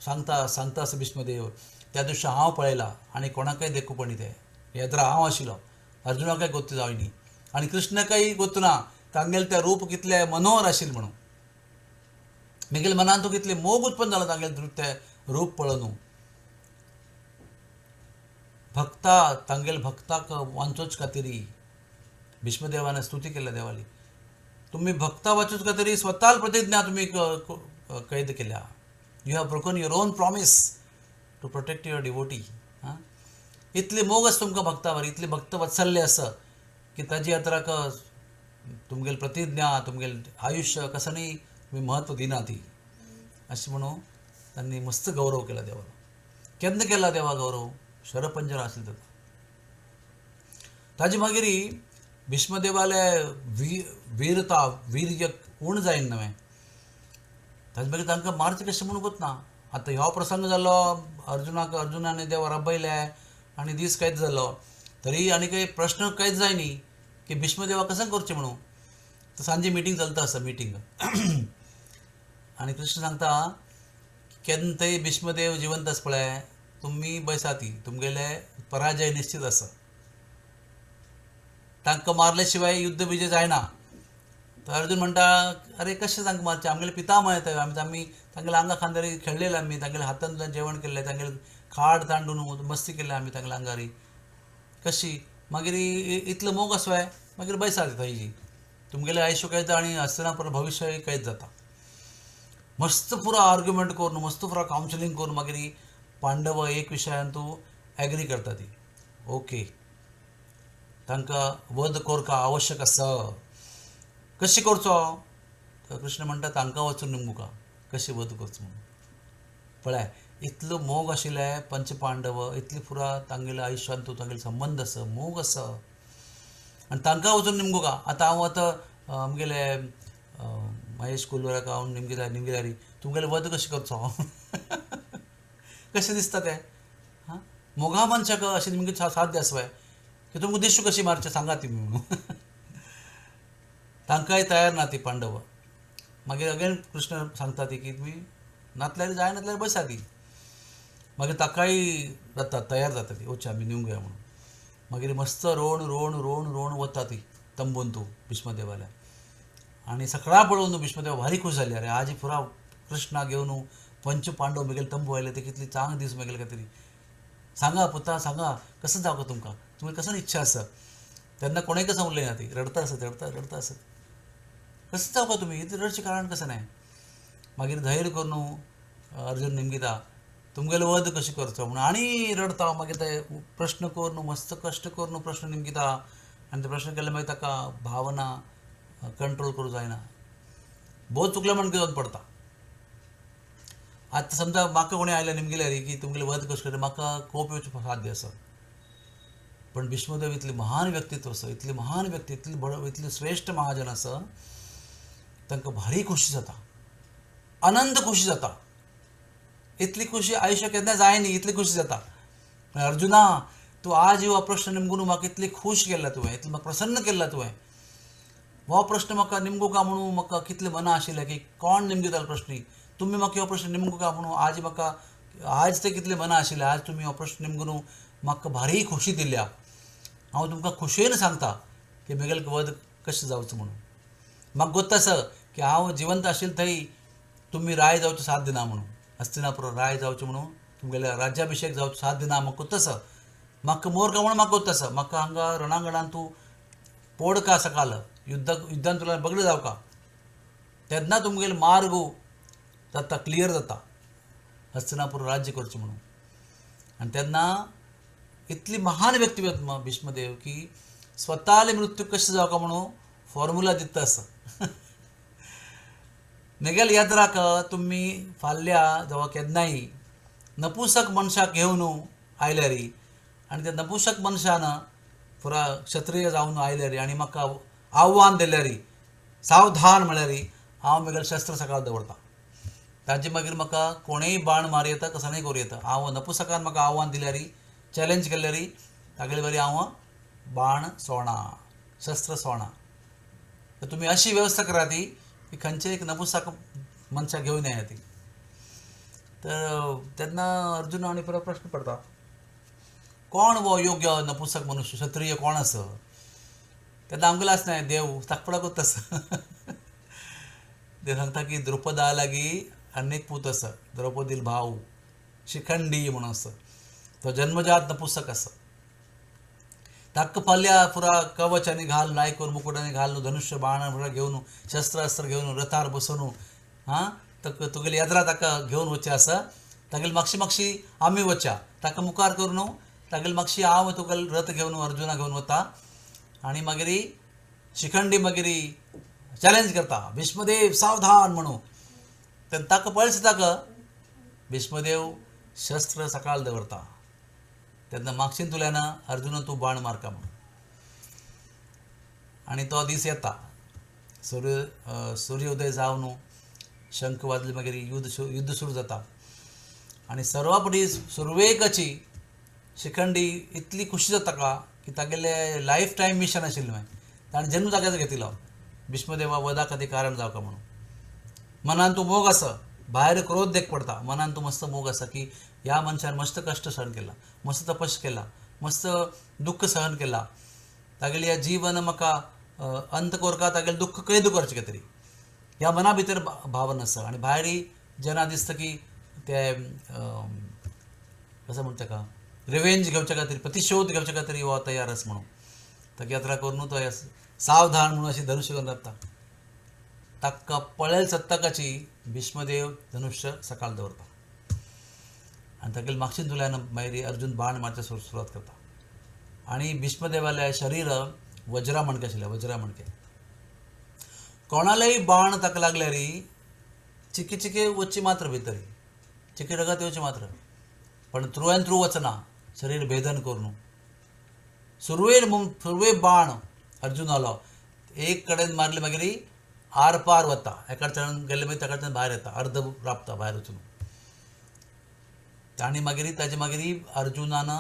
सांगता सांगता आसा भीष्मदेव, त्या दृश्य हांव पळयला आनी कोणाकय देखूं न्ही तें. येद्रा हांव आशिल्लो, अर्जुनाकय गोत्त जावं न्ही आनी कृष्णाकय गोत्त ना तांगेलें तें रूप कितलें मनोहर आशिल्लें म्हणून. म्हगेल्या मनांत कितलें मोग उत्पन्न जाला तांगेलें तें रूप पळोवन. भक्ता तांगेले भक्ताक वांचोच खातीर भीष्मदेवान स्तुती केल्या देवाली, तुमी भक्ता वाचूच खातीर स्वताल प्रतिज्ञा तुमी कैद केल्या. You have broken your own promise to protect your devotee. हां, इतली मोग आसा तुमकां भक्तावर, इतली भक्त वत्सल्य आसा की ताजी यात्राक तुमगेली प्रतिज्ञा तुमगेलें आयुश्य कसं न्ही तुमी म्हत्व दिना ती. अशें म्हणून तांणी मस्त गौरव केला देवालो. केन्ना केला देवा गौरव? शरपंजर आसलें तेन्ना. ताजे मागीर भीष्मदेवाले वीरता वीर्य उण जायना न्हय, ताजे मागीर तांकां मारचें कशें म्हणून गोत ना. आतां हो प्रसंग जालो अर्जुनाक, अर्जुनान देवा राबयले आनी दीस कैद जालो, तरी आनी काही प्रश्न कैद जाय न्ही की भीष्मदेवा कसं करचें म्हणून. तर सांजे मिटींग चलता आसा मिटींग आनी कृष्ण सांगता केन्ना थंय भीष्मदेव जिवंत आसा पळय तुमी बैसा ती, तुमगेले पराजय निश्चित आसा, तांकां मारले शिवाय युद्ध विजय जायना. तर अर्जुन म्हणटा अरे कशें तांकां मारचें, आमगेले पितामह येता, आमी तांगेल्या आंगा खांद्यार खेळ्ळेले, आमी तांगेल्या हातांतल्यान जेवण केल्लें, तांगेले खाड तांडून मस्ती केल्ले आमी तांगेल्या आंगारी, कशी मागीर इतलो मोग आसो मागीर बैसा थंयची, तुमगेलें आयुश्य कैद आनी हस्तिनापूर भविश्य कैद जाता. मस्त पुरा आर्ग्युमेंट करून, मस्त पुरा कावन्सिलींग करून मागीर पांडव एक विशयान तूं एग्री करता ती ओके तांकां वध करका आवश्यक आसा. कशें करचो? तर कृष्ण म्हणटा तांकां वचून निमगुका कशें वध करचो म्हणून. पळय इतलो मोग आशिल्ले पंचपांडव, इतली पुरा तांगेल्या आयुश्यांत तूं तांगेलो संबंद आसा, मोग आसा, आनी तांकां वचून निमगुका. आतां हांव आतां आमगेले महेश कुलवराक हांव निमगिल्यार निमगिल्यारी तुमगेले वध कशें करचो? कशें दिसता तें? हां, मोगा मनशाक अशें निमगे साध्य आसा की तुमकां दिश्ट कशी मारचें सांगा ती म्हणून. तांकांय तयार ना ती पांडव. मागीर अगेन कृष्ण सांगता ती की तुमी नातल्यार जाय नातल्यार बसा ती. मागीर ताकाय जाता तयार जाता ती वचया आमी निवंक म्हणून. मागीर मस्त रोण रोण रोण रोण वता ती तंबून तूं भीष्मदेवाल्या. आनी सकाळ पळोवन भीष्मदेव भारी खूश जाली, अरे आज पुरा कृष्णा घेवन पंच पांडव मेगेले तंबू आयले ते कितली चांग दीस मेगेले खातीर. सांगा पुता सांगा कसं जावं तुमकां, तुमी कसं इच्छा आसा? तेन्ना कोणें कसं उलयना ती, रडता आसत रडता रडता आसत, कसं जावं का तुमी, इतलें रडचें कारण कसं नाही? मागीर धैर्य करून अर्जुन निमगिता तुमगेलो वध कशें करचो म्हणून आनी रडता. मागीर ते प्रश्न करून मस्त कश्ट करून प्रश्न निमगिता आनी ते प्रश्न केले मागीर ताका भावना कंट्रोल करूं जायना, भोव चुकलें म्हण घेवन पडता. आतां समजा म्हाका कोणी आयलें निमगिल्यार की तुमगेले वध कशें करता, म्हाका कोप येवचें साध्य आसा. पण भीष्मदेव इतली महान व्यक्तित्व आसा, इतली महान व्यक्ती, इतली बरो, इतली श्रेश्ठ महाजन आसा, तांकां भारी खोशी जाता, आनंद खोशी जाता. इतली खोशी आयुष्य केन्ना जाय न्ही इतली खोशी जाता. अर्जुना तूं आज हो प्रश्न निमगून म्हाका इतली खूश केला तुवें, इतलें म्हाका प्रसन्न केला तुवें. हो प्रश्न म्हाका निमगू का म्हणून म्हाका कितलें मना आशिल्लें की कोण निमगितालो प्रश्न, तुमी म्हाका हो प्रश्न निमगू का म्हणून आज म्हाका आज ते कितलें मना आशिल्लें, आज तुमी हो प्रश्न निमगून म्हाका भारी खोशी दिल्या. हांव तुमकां खोशयेन सांगता की म्हगेलो वध कशें जावचो म्हणून. म्हाका गोत्त आसा की हांव जिवंत आशिल्लें थंय तुमी राय जावचो साथ दिना म्हणून, हस्तिनापूर राय जावचें म्हणून तुमगेल्या राज्याभिशेक जावचो साथ दिना म्हाका गोत्त आसा. म्हाका मोर का म्हणून म्हाका गोत्त आसा, म्हाका हांगा रणांगणान तूं पोडका सकाल युद्ध युद्धान तुला बगडे जावका, तेन्ना तुमगेलो मार्ग जाता क्लियर जाता हस्तिनापूर राज्य करचें म्हणून. आनी तेन्ना इतली महान व्यक्तिमत्व भीष्मदेव की स्वताले मृत्यू कशें जावका म्हणून फॉर्मुला दिता आसा. म्हगेले याद राख तुमी फाल्यां जावं केन्नाय नपुसक मनशाक घेवन आयल्यार आनी त्या नपुसक मनशान पुरा क्षत्रिय जावन आयल्यार आनी म्हाका आव्हान दिल्यार सावधान म्हळ्यार हांव म्हगेलें शस्त्र सकाळ दवरता. ताजे मागीर म्हाका कोणेय बाण मार येता, कसोय करूं येता. हांव नपुसकान म्हाका आव्हान दिल्यार चॅलेंज केल्यार तागेले बरी हांव बाण सोडना, शस्त्र सोडना. तर तुमी अशी वेवस्था करा ती की खंयचे एक नपुसक मनशाक घेवन येया ती. तर तेन्ना अर्जुन आनी परत प्रश्न पडटा, कोण हो योग्य नपुसक मनुष्य क्षत्रिय कोण आसा? तेन्ना आमगेलो आसना देव ताकपडाकूच आसा. देव सांगता की द्रुपदा लागीं आनी एक पूत आसा, द्रौपदील भाव शिखंडी म्हणून आसा, तो जन्मजात नपुसक आसा. ताका फाल्यां पुरा कवचांनी घाल लाय करून मुकुटांनी घालून धनुष्य बाण पुरा घेवन शस्त्रास्त्र घेवन रथार बसोवन हां तुगेली यात्रा ताका घेवन वचचें आसा. तागेली मागशी मागशी आमी वच्या, ताका मुखार करून तागेली मागशी हांव तुगेलो रथ घेवन अर्जुना घेवन वता. आनी मागीर शिखंडी मागीर चॅलेंज करता, भीष्मदेव सावधान म्हणून. तेन्ना ताका पळयस ताका भीष्मदेव शस्त्र सकाळ दवरता. तेन्ना मागशीन तुल्यान अर्जुन तूं बाण मारका म्हणून. आनी तो दीस येता, सूर्योदय जावन शंख वाजले मागीर युद्ध सुरू जाता. आनी सर्वा पटी सुरवेकची शिखंडी इतली खुशी जाता का की तागेले लायफ टायम मिशन आशिल्लें, ताणें जन्म जाग्याचो घेतिल्लो भीष्मदेवा वधा खातीर कारण जावका म्हणून. मनान तूं मोग आसा, भायर क्रोध देख पडता, मनान तूं मस्त मोग आसा की ह्या मनशान मस्त कश्ट सहन केला, मस्त तपस केला, मस्त दुख्ख सहन केला, तागेलें ह्या जीवन म्हाका अंत कोरका तागेलें दुख्ख कैद करचें कितें तरी ह्या मना भितर भावना आसा. आनी भायरय जेन्ना दिसता की ते कसो म्हणटा ताका रिवेंज घेवच्या खातीर, प्रतिशोध घेवच्या खातीर हो तयार आसा म्हणून ताका यात्रा करून तो सावधान म्हणून अशें धनुष्य घेवन रावता. ताका पळयल सत्तकाची भीष्मदेव धनुष्य सकाळ दवरता आनी तागेले मागशीन तुल्यान मागीर अर्जुन बाण मारचे सुरवात करता. आनी भीष्मदेवाले शरीर वज्रा मणके आशिल्लें, वज्रा मणके. कोणालेय बाण ताका लागल्यार चिके चिके वचची मात्र भितर, चिके रगत येवचें मात्र, पण थ्रू एंड थ्रू वचना, शरीर भेदन करून. सुरवे बाण अर्जुनालो एक कडेन मारले मागीर आर पार वता, एकाच्यान गेले मागीर ताकाच्यान भायर येता, अर्ध राबता भायर वचून. आनी मागीर ताजे मागीर अर्जुनान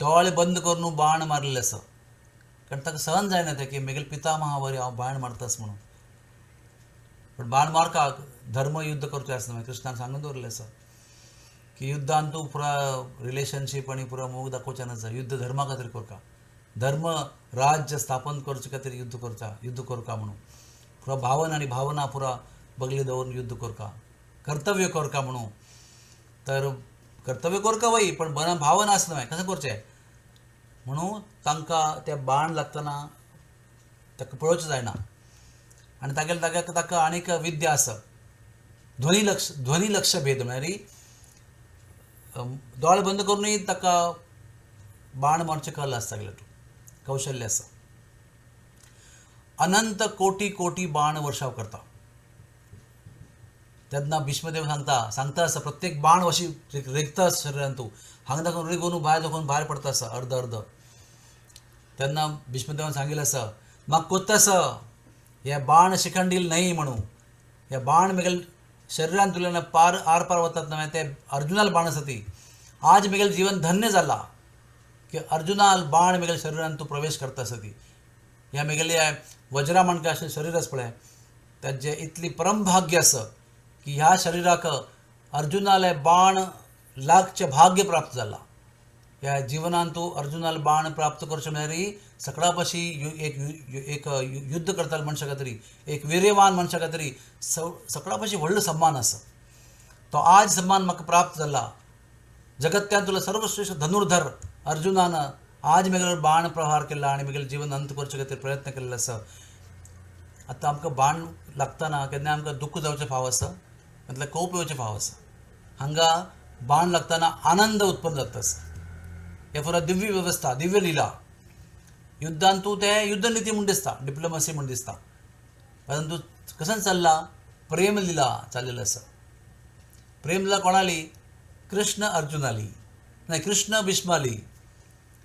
दोळे बंद करून बाण मारलेले आसा, कारण ताका सहन जायना तें की म्हगेले पितामहा वरी हांव बाण मारतास म्हणून. पण बाण मारकाक धर्म युद्ध करचें आसना, कृष्णान सांगून दवरलें आसा की युद्धान तूं पुरा रिलेशनशीप आनी पुरा मोग दाखोवचें नासा, युद्ध धर्मा खातीर करका, धर्म राज्य स्थापन करचे खातीर युद्ध करता, युद्ध करका म्हणून पुरा भावना आनी भावना पुरा बगली दवरून युद्ध करका, कर्तव्य करका म्हणून. तर कर्तव्य करका वय, पण भावना आसना कशें करचें म्हणून तांकां ते बाण लागतना ताका पळोवचें जायना. आनी तागेले ताका ताका आनीक विद्या आसा, ध्वनी लक्ष भेद, म्हळ्यार दोळे बंद करूनय ताका बाण मारचें कला आसता, तागेलें कौशल्य आसा. अनंत कोटी कोटी बाण वर्षाव करता. तेन्ना भीष्मदेव सांगता सांगता आसा प्रत्येक बाण अशी रिगता आसा शरिरांत, तूं हांगा दाखोवन रिगोवन भायर दाखोवन भायर पडता आसा अर्द अर्द. तेन्ना भीष्मदेवान सांगिल्लें आसा म्हाका कोत्ता आसा हे बाण शिखंडील न्हय म्हणून, हे बाण म्हगेले शरिरान तुल्यान पार आर पार वतात न्हय ते अर्जुनाल बाण आसा ती. आज म्हगेलें जीवन धन्य जाला की अर्जुनाल बाण म्हगेले शरिरान तूं प्रवेश करता आसा ती. ह्या म्हगेले वज्रा माणक्या अशें शरीर आसा पळय ताजें इतली परमभाग्य आसा की ह्या शरिराक अर्जुनाले बाण लागचें भाग्य प्राप्त जाला. ह्या जिवनांत तूं अर्जुनाले बाण प्राप्त करचें म्हळ्यार सगळ्या पशी एक एक युद्ध करताले मनशा खातीर, एक वीर्यवान मनशा खातीर सगळ्या पशी व्हडलो सम्मान आसा. तो आज सम्मान म्हाका प्राप्त जाला. जगत्यान तुला सर्वश्रेष्ठ धनुर्धर अर्जुनान आज म्हगेलो बाण प्रहार केला आनी म्हगेलें जीवन अंत करचे खातीर प्रयत्न केल्लो आसा. आतां आमकां बाण लागतना केन्ना आमकां दुख्ख जावचें फाव आसा, म्हटल्यार कोप येवचें फाव आसा. हांगा बाण लागतना आनंद उत्पन्न जाता आसा. हे पुरा दिव्य वेवस्था, दिव्य लिला. युद्धान तूं तें युद्धनिती म्हूण दिसता, डिप्लोमसी म्हूण दिसता, परंतु कशें चल्लां प्रेमलिला चाललेली आसा. प्रेमलिला कोणाली? कृष्ण अर्जुनाली, नाही कृष्ण भीष्माली,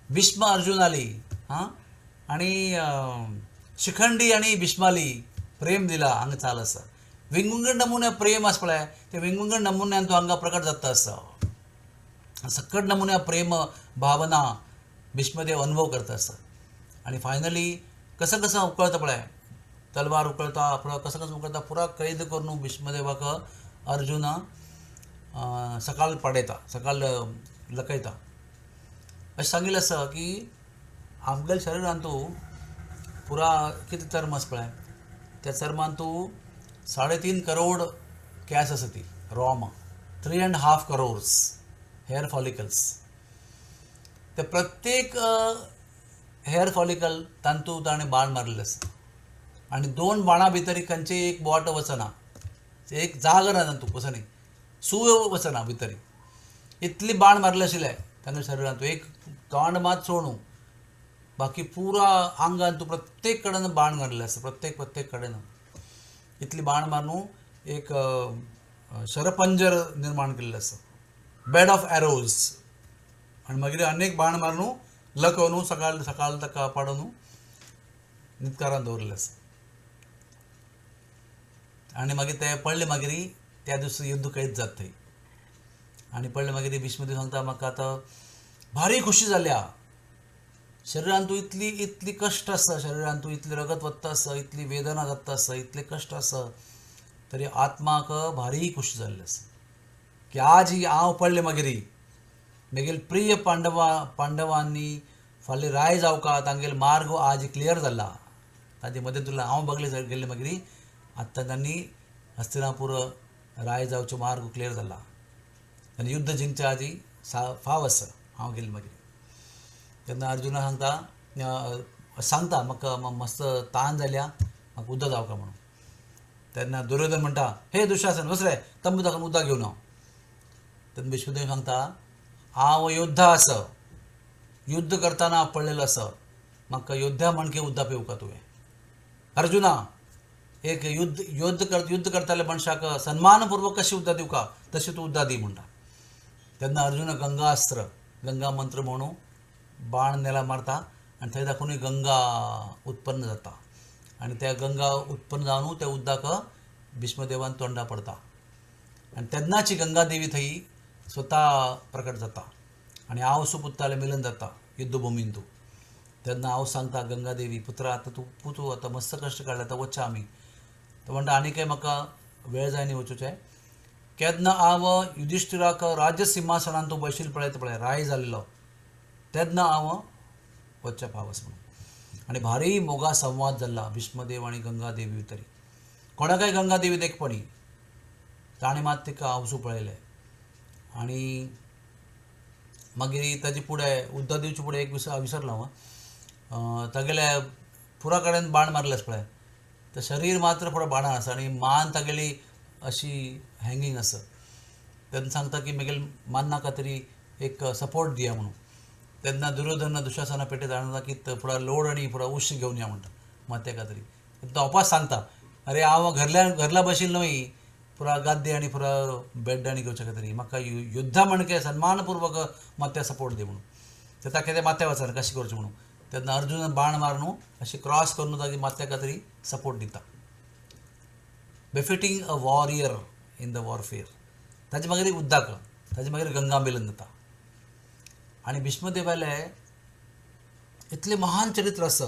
भीष्म अर्जुनाली, हां, आनी शिखंडी आनी भीष्माली प्रेमलिला हांगा चाल आसा. विंगविंगड नमुने प्रेम आसा पळय, ते विंगविंगड नमुन्यान तो हांगा प्रकट जाता आसा. सकट नमुन्या प्रेम भावना भीष्मदेव अनुभव करता आसा. आनी फायनली कसं कसं उकळता पळय, तलवार उकळता, कसं कसं उकळता, पुरा कैद करून भीष्मदेवाक अर्जुन सकाळ पाडयता, सकाळ लकयता. अशें सांगिल्लें आसा की आमगेल्या शरिरांत पुरा कितें चर्म आसा पळय, त्या चर्मान तूं 3.5 करोड केंस आसा ती रोम, 3.5 करोड्स हेअर फॉलिकल्स. ते प्रत्येक हेअर फॉलिकल तांतू ताणें बाण मारलेलें आसा. आनी 2 बाणां भितर खंयचें एक बोट वचना, एक जागो ना तांतू कसो सूय वचना भितर, इतली बाण मारले आशिल्ले तांच्या शरिरांत. एक तोंड मात सोडून बाकी पुरा आंगान तूं प्रत्येक कडेन बाण मारलेलें आसा, प्रत्येक प्रत्येक कडेन इतली बाण मारून एक शरपंजर निर्माण केल्लें आसा, बेड ऑफ एरोज. आनी मागीर अनेक बाण मारून लकोवन सकाळ सकाळ ताका पाडोवन न्हिदकारान दवरिल्लें आसा. आनी मागीर ते पडले मागीर त्या दिसा युद्ध कैद जाता थंय. आनी पडले मागीर भीष्मदेव सांगता म्हाका आतां भारी खुशी जाल्या, शरिरान तूं इतली इतली कश्ट आसा, शरिरान तूं इतली रगत वत्ता आसा, इतली वेदना जाता आसा, इतले कश्ट आसा, तरी आत्माक भारी खुशी जाल्ली आसा की आज ही हांव पडले मागीर म्हगेले प्रिय पांडवांनी फाल्यां राय जावका तांगेलो मार्ग आज क्लियर जाला, ताजे मदीं तुला हांव बगले गेल्ले मागीर आतां तांणी हस्तिनापूर राय जावचो मार्ग क्लियर जाला आनी युद्ध जिंकच्या आदी फाव आसा हांव गेल्ले मागीर. तेन्ना अर्जुना सांगता सांगता म्हाका मस्त तान जाल्या, म्हाका उदक जावका म्हणून. तेन्ना दुर्योधन म्हणटा, हे दुशासन वच रे तंबू दाखोवन उदक घेवन हांव. तेन्ना भीष्मदेव सांगता, हांव योद्धा आसा, युद्ध करतना पडलेलो आसा, म्हाका योद्धा म्हणके उदक पिवका तुवें. अर्जुना, एक युद्ध युद्ध कर युद्ध करताले मनशाक सन्मानपूर्वक कशी उदक दिवका तशी तूं उदक दी म्हणटा. तेन्ना अर्जुन गंगास्त्र गंगा मंत्र म्हणून बाण नेला मारता आनी थंय दाखोवन गंगा उत्पन्न जाता आनी त्या गंगा उत्पन्न जावन त्या उदक भीष्मदेवान तोंडा पडता आनी तेन्नाची गंगा देवी थंय स्वता प्रकट जाता आनी हांव सुपुत्तालें मिलन जाता युद्धभुमीन. तूं तेन्ना हांव सांगता गंगा देवी, पुत्रा आतां तूं पुतू आतां मस्त कश्ट काडले, आतां वचचें आमी. तो म्हणटा आनी काय म्हाका वेळ जाय न्ही वचूचें. केन्ना हांव युधिश्ठिराक राज्य सिंहासनान तूं बशिल्लो पळयता पळय राय जाल्लो तेन्ना हांव वचचें पावस म्हणून. आनी भारी मोगा संवाद जाल्ला भीष्मदेव आनी गंगा देवी भितरी. कोणाकय गंगा देवी देखपणी ताणें मात तिका हांवसू पळयलें. आनी मागीर ताजे फुडें उदक दिवचे फुडें एक विसरलो हांव, तागेल्या पुरा कडेन बाण मारलें आसा पळय, तर शरीर मात्र फुडें बाणान आसा आनी मान तागेली अशी हँगींग आसा. तेन्ना सांगता की म्हगेले मान्नाका तरी एक सपोर्ट दिया म्हणून. तेन्ना दुर्योधन दुशासना पेटे जाणता की फुडें लोड आनी फुडें उश्य घेवन या म्हणटा मात्याका तरी. तो अपास सांगता, अरे हांव घरला बशिल्लो न्हय पुरा गाद्दे आनी पुरा बेड आनी घेवच्या खातीर, म्हाका युद्धा म्हणके सन्मानपूर्वक मात्या सपोर्ट दी म्हणून. तर ताका ते माथ्या वचना कशें करचें म्हणून. तेन्ना अर्जुन बाण मारून अशें क्रॉस करून तागे माथ्याका तरी सपोर्ट दिता. Befitting a warrior in the warfare. ताजे मागीर उद्दाक ताजे मागीर गंगा मिलन जाता. आनी भीष्मदेवाले इतलें महान चरित्र आसा.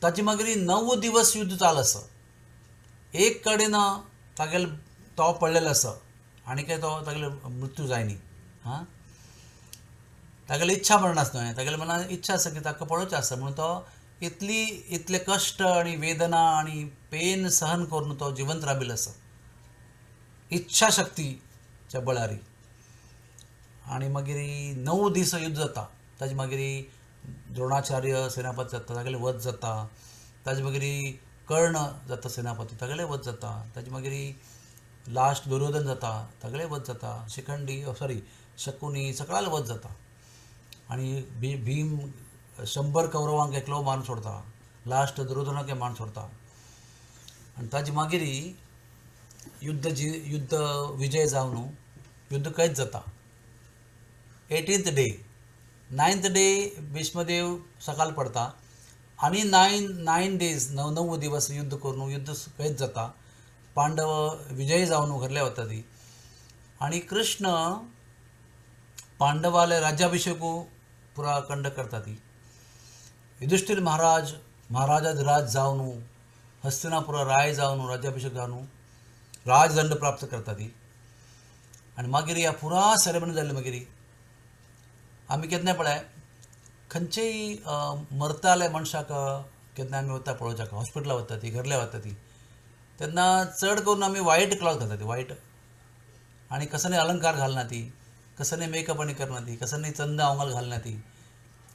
ताजे मागीर 9 दिवस युद्ध चालू आसा, एक कडेन तागेलो तो पडलेलो आसा आनी काय तो तागेलो मृत्यू जायनी. हां, तागेली इच्छा मरण आसना न्हय, तागेले मनान इच्छा आसा की ताका पळोवचें आसा म्हणून तो इतली इतले कश्ट आनी वेदना आनी पेन सहन करून तो जिवंत राबिल्लो आसा इच्छा शक्तीच्या बळारी. आनी मागीर 9 दीस युद्ध जाता. ताजे मागीर द्रोणाचार्य सेनापती जाता, तागेले वध जाता. ताजे मागीर कर्ण जाता सेनापती, तागेले वध जाता. ताजे मागीर लास्ट दुर्योधन जाता, तागेले वध जाता. शिखंडी सॉरी शकुनी सगळ्याले वध जाता. आनी भीम 100 कौरवांक एकलो मान सोडता, लास्ट दुर्योधनाक मान सोडता. आनी ताजे मागीर युद्ध विजय जावन युद्ध कैद जाता. 18th day 9th day Bhishmadev सकाळ पडता आनी 9 डेज 9 दिवस युद्ध करून युद्ध कैद जाता. पांडव विजय जावन घरले वता ती. आनी कृष्ण पांडवाले राज्याभिषेकू पुरा कंडक्ट करता ती. युधिष्ठिर महाराज महाराजाधिराज जावन हस्तिनापुरा राय जावन राज्याभिषेक जावन राजदंड प्राप्त करता ती. आनी मागीर ह्या पुरा सेरेमनी जाल्ली. मागीर आमी केन्ना पळय खंयचेय मरताले मनशाक केन्ना आमी वता पळोवच्याक हॉस्पिटलां वता ती, घरले वता ती, तेन्ना चड करून आमी वायट क्लॉथ घालता ती, वायट आनी कसले अलंकार घालना ती, कसले मेकअप आनी करना ती, कसले चंदा आंगाल घालना ती.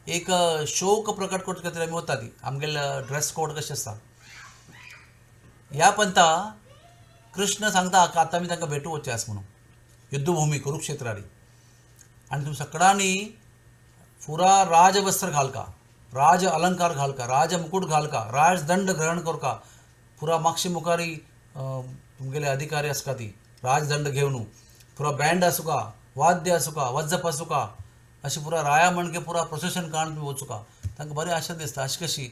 एक शोक प्रकट करचे खातीर आमी वता ती. आमगेले ड्रेस कोड कशें आसता ह्या पंथा कृष्ण सांगता आतां आमी तांकां भेटू वचचें आसा म्हणून युद्धभुमी कुरुक्षेत्रारी. आनी तुमी सगळ्यांनी पुरा राजवस्त्र घालका, राज अलंकार घालका, राजमुकुट घालका, राजदंड ग्रहण करका, पुरा मागशी मुखारी तुमगेले अधिकारी आसका ती राजदंड घेवन, पुरा बँड आसुका, वाद्य आसुका, वज्जप आसुका, अशें पुरा राया म्हणके पुरा प्रोसेशन काडून तुमी वचुका. तांकां बरें आशा दिसता अशें कशी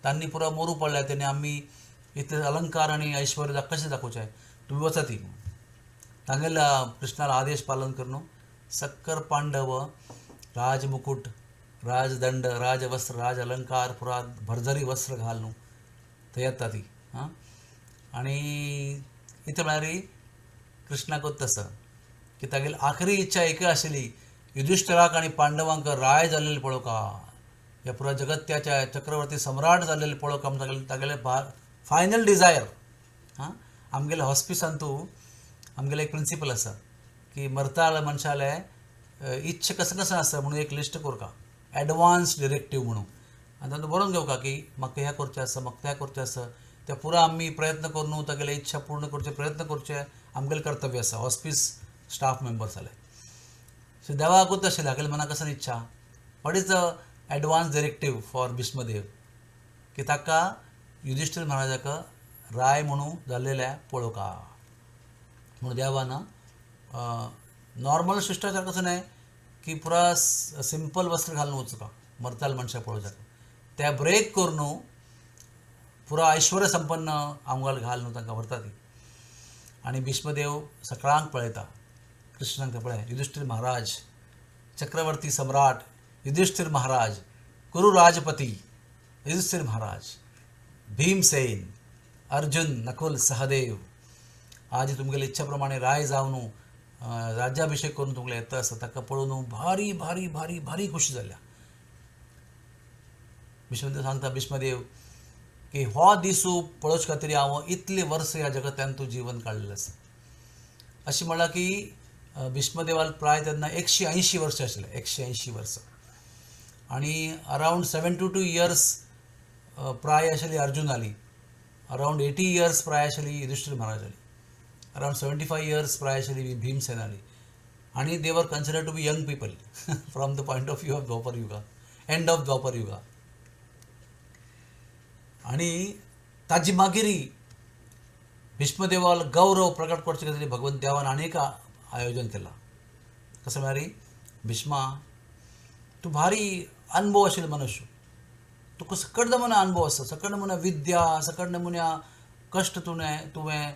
तांणी पुरा मोरू पडल्या तेणी आमी इतले अलंकार आनी ऐश्वर्य कशें दाखोवचें, तुमी वचा ती. तांगेल्या कृष्णाला आदेश पालन करून सक्कर पांडव राजमुकुट राजदंड राजवस्त्र राज अलंकार पुरा भरजरी वस्त्र घालून थंय येता ती. आं, आनी इतलें म्हळ्यार कृष्णाकूच तसो की तागेली आखरी इच्छा एकय आशिल्ली, युधिष्ठिराक आनी पांडवांक राय जाल्लेले पळोवका, ह्या पुरा जगत्याच्या चक्रवर्ती सम्राट जाल्लेले पळोवका म्हूण तागेले फायनल डिजायर. आं, आमगेले हॉस्पिसांतू आमगेले एक प्रिंसिपल आसा की मरता मनशाले इच्छा कसं कसं आसा म्हणून एक लिस्ट करका, एडवान्स डिरेक्टीव म्हणून, आनी तातूंत बरोवन घेवका की म्हाका हें करचें आसा, म्हाका तें करचें आसा. ते पुरा आमी प्रयत्न करून तागेले इच्छा पूर्ण करचे प्रयत्न करचे आमगेलें कर्तव्य आसा. हॉस्पीस स्टाफ मेंबर्स जाले. सो देवाकूच आशिल्लें हागेले मनाक कसन इच्छा, what is the advance directive for Bhishmadev की ताका युधिष्ठिर महाराजाक राय म्हणून जाल्लेल्या पळोवका म्हणून देवान नॉर्मल शिश्टाचार कसं न्हय की पुरा सिंपल वस्त्र घालून वचूका मरताल मनशाक पळोवच्याक, त्या ब्रेक करून पुरा ऐश्वर्य संपन्न आंगाल घालून तांकां व्हरता ती. आनी भीष्मदेव सकाळांक पळयता, कृष्णाक पळय, युधिष्ठिर महाराज चक्रवर्ती सम्राट युधिष्ठिर महाराज, कुरु राजपती युधिष्ठिर महाराज, भीमसेन, अर्जुन, नकुल, सहदेव आज तुमगेले इच्छा प्रमाणे राय जावन राज्याभिषेक करून तुमगेले येता आसा. ताका पळोवन भारी भारी भारी भारी खुशी जाल्या. भीष्मदेव सांगता, भीष्मदेव की हो दिसू पळोवचे खातीर हांव इतले वर्स ह्या जगतान तूं जीवन काडलेलें आसा. अशें म्हळ्यार की भीष्मदेवाल प्राय तेन्ना 180 वर्सां आशिल्लें, 180 वर्सां. आनी अरावंड 72 इयर्स प्राय आशिल्ली अर्जुन आली, अरावंड 80 इयर्स प्राय आशिल्ली युधिष्ठिर महाराज आली, अरावंड 75 इयर्स प्राय आशिल्ली भीमसेन आली. आनी they were considered to be young people from the point of view of Dwapar Yuga, end of Dwapar Yuga. आनी ताजी मागीर भीष्मदेवाल गौरव प्रकट करचे खातीर भगवंत देवान आनी एक आयोजन केलां. कसं म्हळ्यार भीष्मा तूं भारी अनुभव आशिल्लो मनुष्य, तुका सकट नमुन्या अनुभव आसा, सकट नमुन्या विद्या, सकट नमुन्या कश्ट तुवें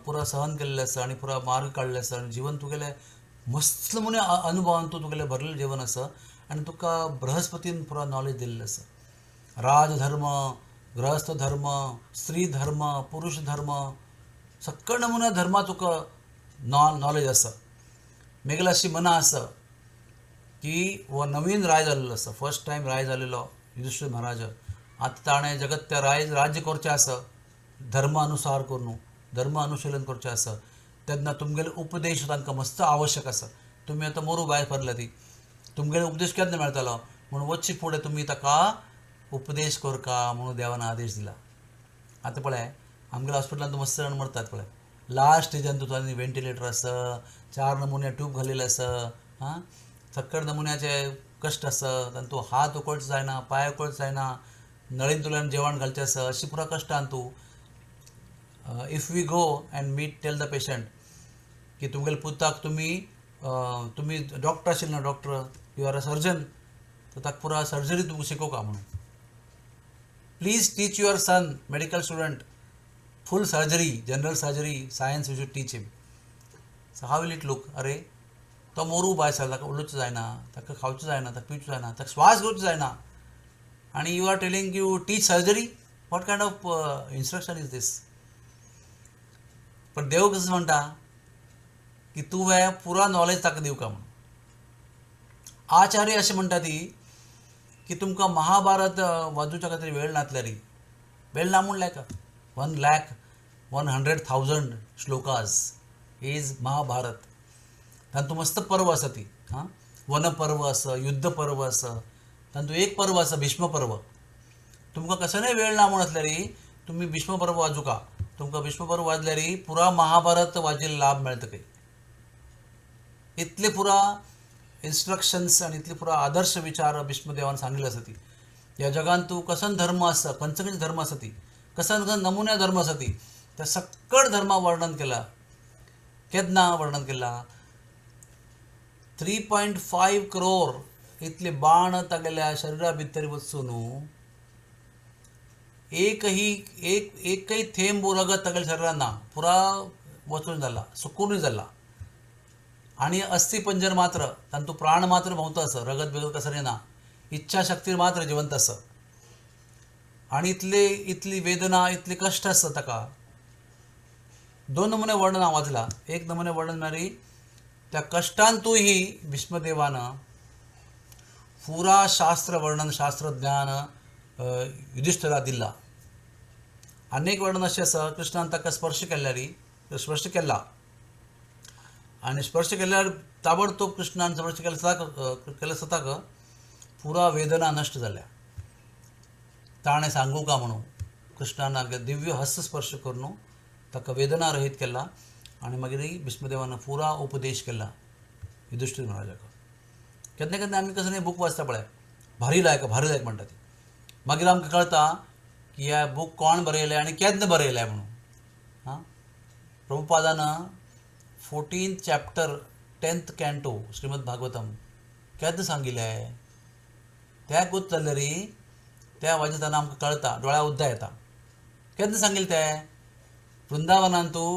पुरा सहन केल्लें आसा आनी पुरा मार्ग काडलें आसा आनी जिवन तुगेलें मस्त नमुन्या अनुभवान तूं तुगेलें भरलेलें जीवन आसा आनी तुका बृहस्पतीन पुरा नॉलेज दिल्लें आसा. राजधर्म, गृहस्थ धर्म, स्त्री धर्म, पुरुष धर्म, सकट नमुन्या धर्मा तुका नॉलेज आसा. मेगेले अशी मना आसा की हो नवीन राय जाल्लो आसा, फर्स्ट टायम राय जाल्लो युधिष्ठिर महाराज, आतां ताणें जगत त्या राय राज्य करचें आसा धर्म अनुसार करून, धर्म अनुशीलन करचें आसा. तेन्ना तुमगेले उपदेश तांकां मस्त आवश्यक आसा. तुमी आतां मोरू भायर सरल्या ती तुमगेले उपदेश केन्ना मेळटलो म्हणून वचचे फुडें तुमी ताका उपदेश करका म्हणून देवान आदेश दिला. आतां पळय आमगेल्या हॉस्पिटलान तूं मस्त जाण मरतात पळय, लास्ट स्टेजान तुका वेंटिलेटर आसा, 4 नमुन्या ट्यूब घाल्लेले आसा, आं सक्कड नमुन्याचे कश्ट आसा, तांतूं हात उखलचो जायना, पांय उखलचो जायना, नळीन तुल्यान जेवण घालचें आसा, अशी पुरा कश्टान तूं. If we go and meet tell the patient की तुमगेले पुताक तुमी तुमी डॉक्टर आशिल्ले ना, doctor, you are a surgeon, तर ताका पुरा सर्जरी तुमकां शिकोवका म्हणून. Please teach your son, medical student, full surgery, general surgery, science you should teach him. So how will it look? अरे तो मोरू भायर सरला, ताका उलोवचें जायना, ताका खावचें जायना, ताका पिवचें जायना, ताका श्वास घेवचो जायना, आनी you are telling you teach surgery? What kind of instruction is this? पण देव कसं म्हणटा की तुवें पुरा नॉलेज ताका दिवका म्हणून. आचार्य अशें म्हणटा ती की तुमकां महाभारत वाजोवच्या खातीर वेळ नातल्यारी, वेळ ना म्हणल्यार का 1,01,00,000 श्लोकाज is Mahabharat. तातूंत मस्त पर्व आसा ती, आं वनपर्व आसा, युद्ध पर्व आसा, तातूंत एक पर्व आसा भीष्म पर्व. तुमकां कसोय वेळ ना म्हूण आसल्यारी तुमी भीष्म पर्व वाजूका, तुमकां भीष्म पर्व वाजल्यारी पुरा महाभारत वाजिल्लो लाभ मेळटा खंय. इतले पुरा इन्स्ट्रक्शन्स आनी इतले पुरा आदर्श विचार भीष्मदेवान सांगिल्ले आसा ती. ह्या जगान तूं कसन धर्म आसा, खंयचो खंयचो धर्म आसा ती, कसन कसन नमुन्या धर्म आसा ती, त्या सक्कड धर्मा वर्णन केला. केन्ना वर्णन केला? 3.5 करोड इतले बाण तागेल्या शरीरा भितर वचून एकही थेंब रगत तागेल्या शरीरान ना, पुरा वचून जाला, सुकूनय जाला, आनी अस्थिपंजर मात्र, तांतूं प्राण मात्र भोंवता आसा, रगत बिगत कसलें ना, इच्छा शक्ती मात्र जिवंत आसा. आनी इतले इतली वेदना, इतले कश्ट आसा ताका. 2 नमुने वर्णन हांव वाचलां. एक नमुने वर्णन म्हळ्यार त्या कश्टांतूय भीष्मदेवान पुरा शास्त्र वर्णन, शास्त्रज्ञान युधिष्ठिरा दिला. आनी एक वर्णन अशें आसा, कृष्णान ताका स्पर्श केल्यारी, स्पर्श केला आनी स्पर्श केल्यार ताबडतोब कृष्णान स्पर्श केल्या सताक पुरा वेदना नश्ट जाल्या. ताणें सांगूका म्हणून कृष्णान दिव्य हस्तस्पर्श करून ताका वेदना रहित केला आनी मागीर भीष्मदेवान पुरा उपदेश केला युधिष्ठिर महाराजाक. केन्ना केन्ना आमी कसो न्ही बूक वाचता पळय, भारी लायक भारी लायक म्हणटा ती, मागीर आमकां कळटा की ह्या बूक कोण बरयलें आनी केन्ना बरयलें म्हणून. आं, प्रभुपादान 14th chapter 10th canto Shrimad Bhagavatam केन्ना सांगिल्लें त्या गोत जाल्यार त्या वाचतना आमकां कळटा, दोळ्या उद्दा येता. केन्ना सांगिल्लें तें? वृंदावनांत तूं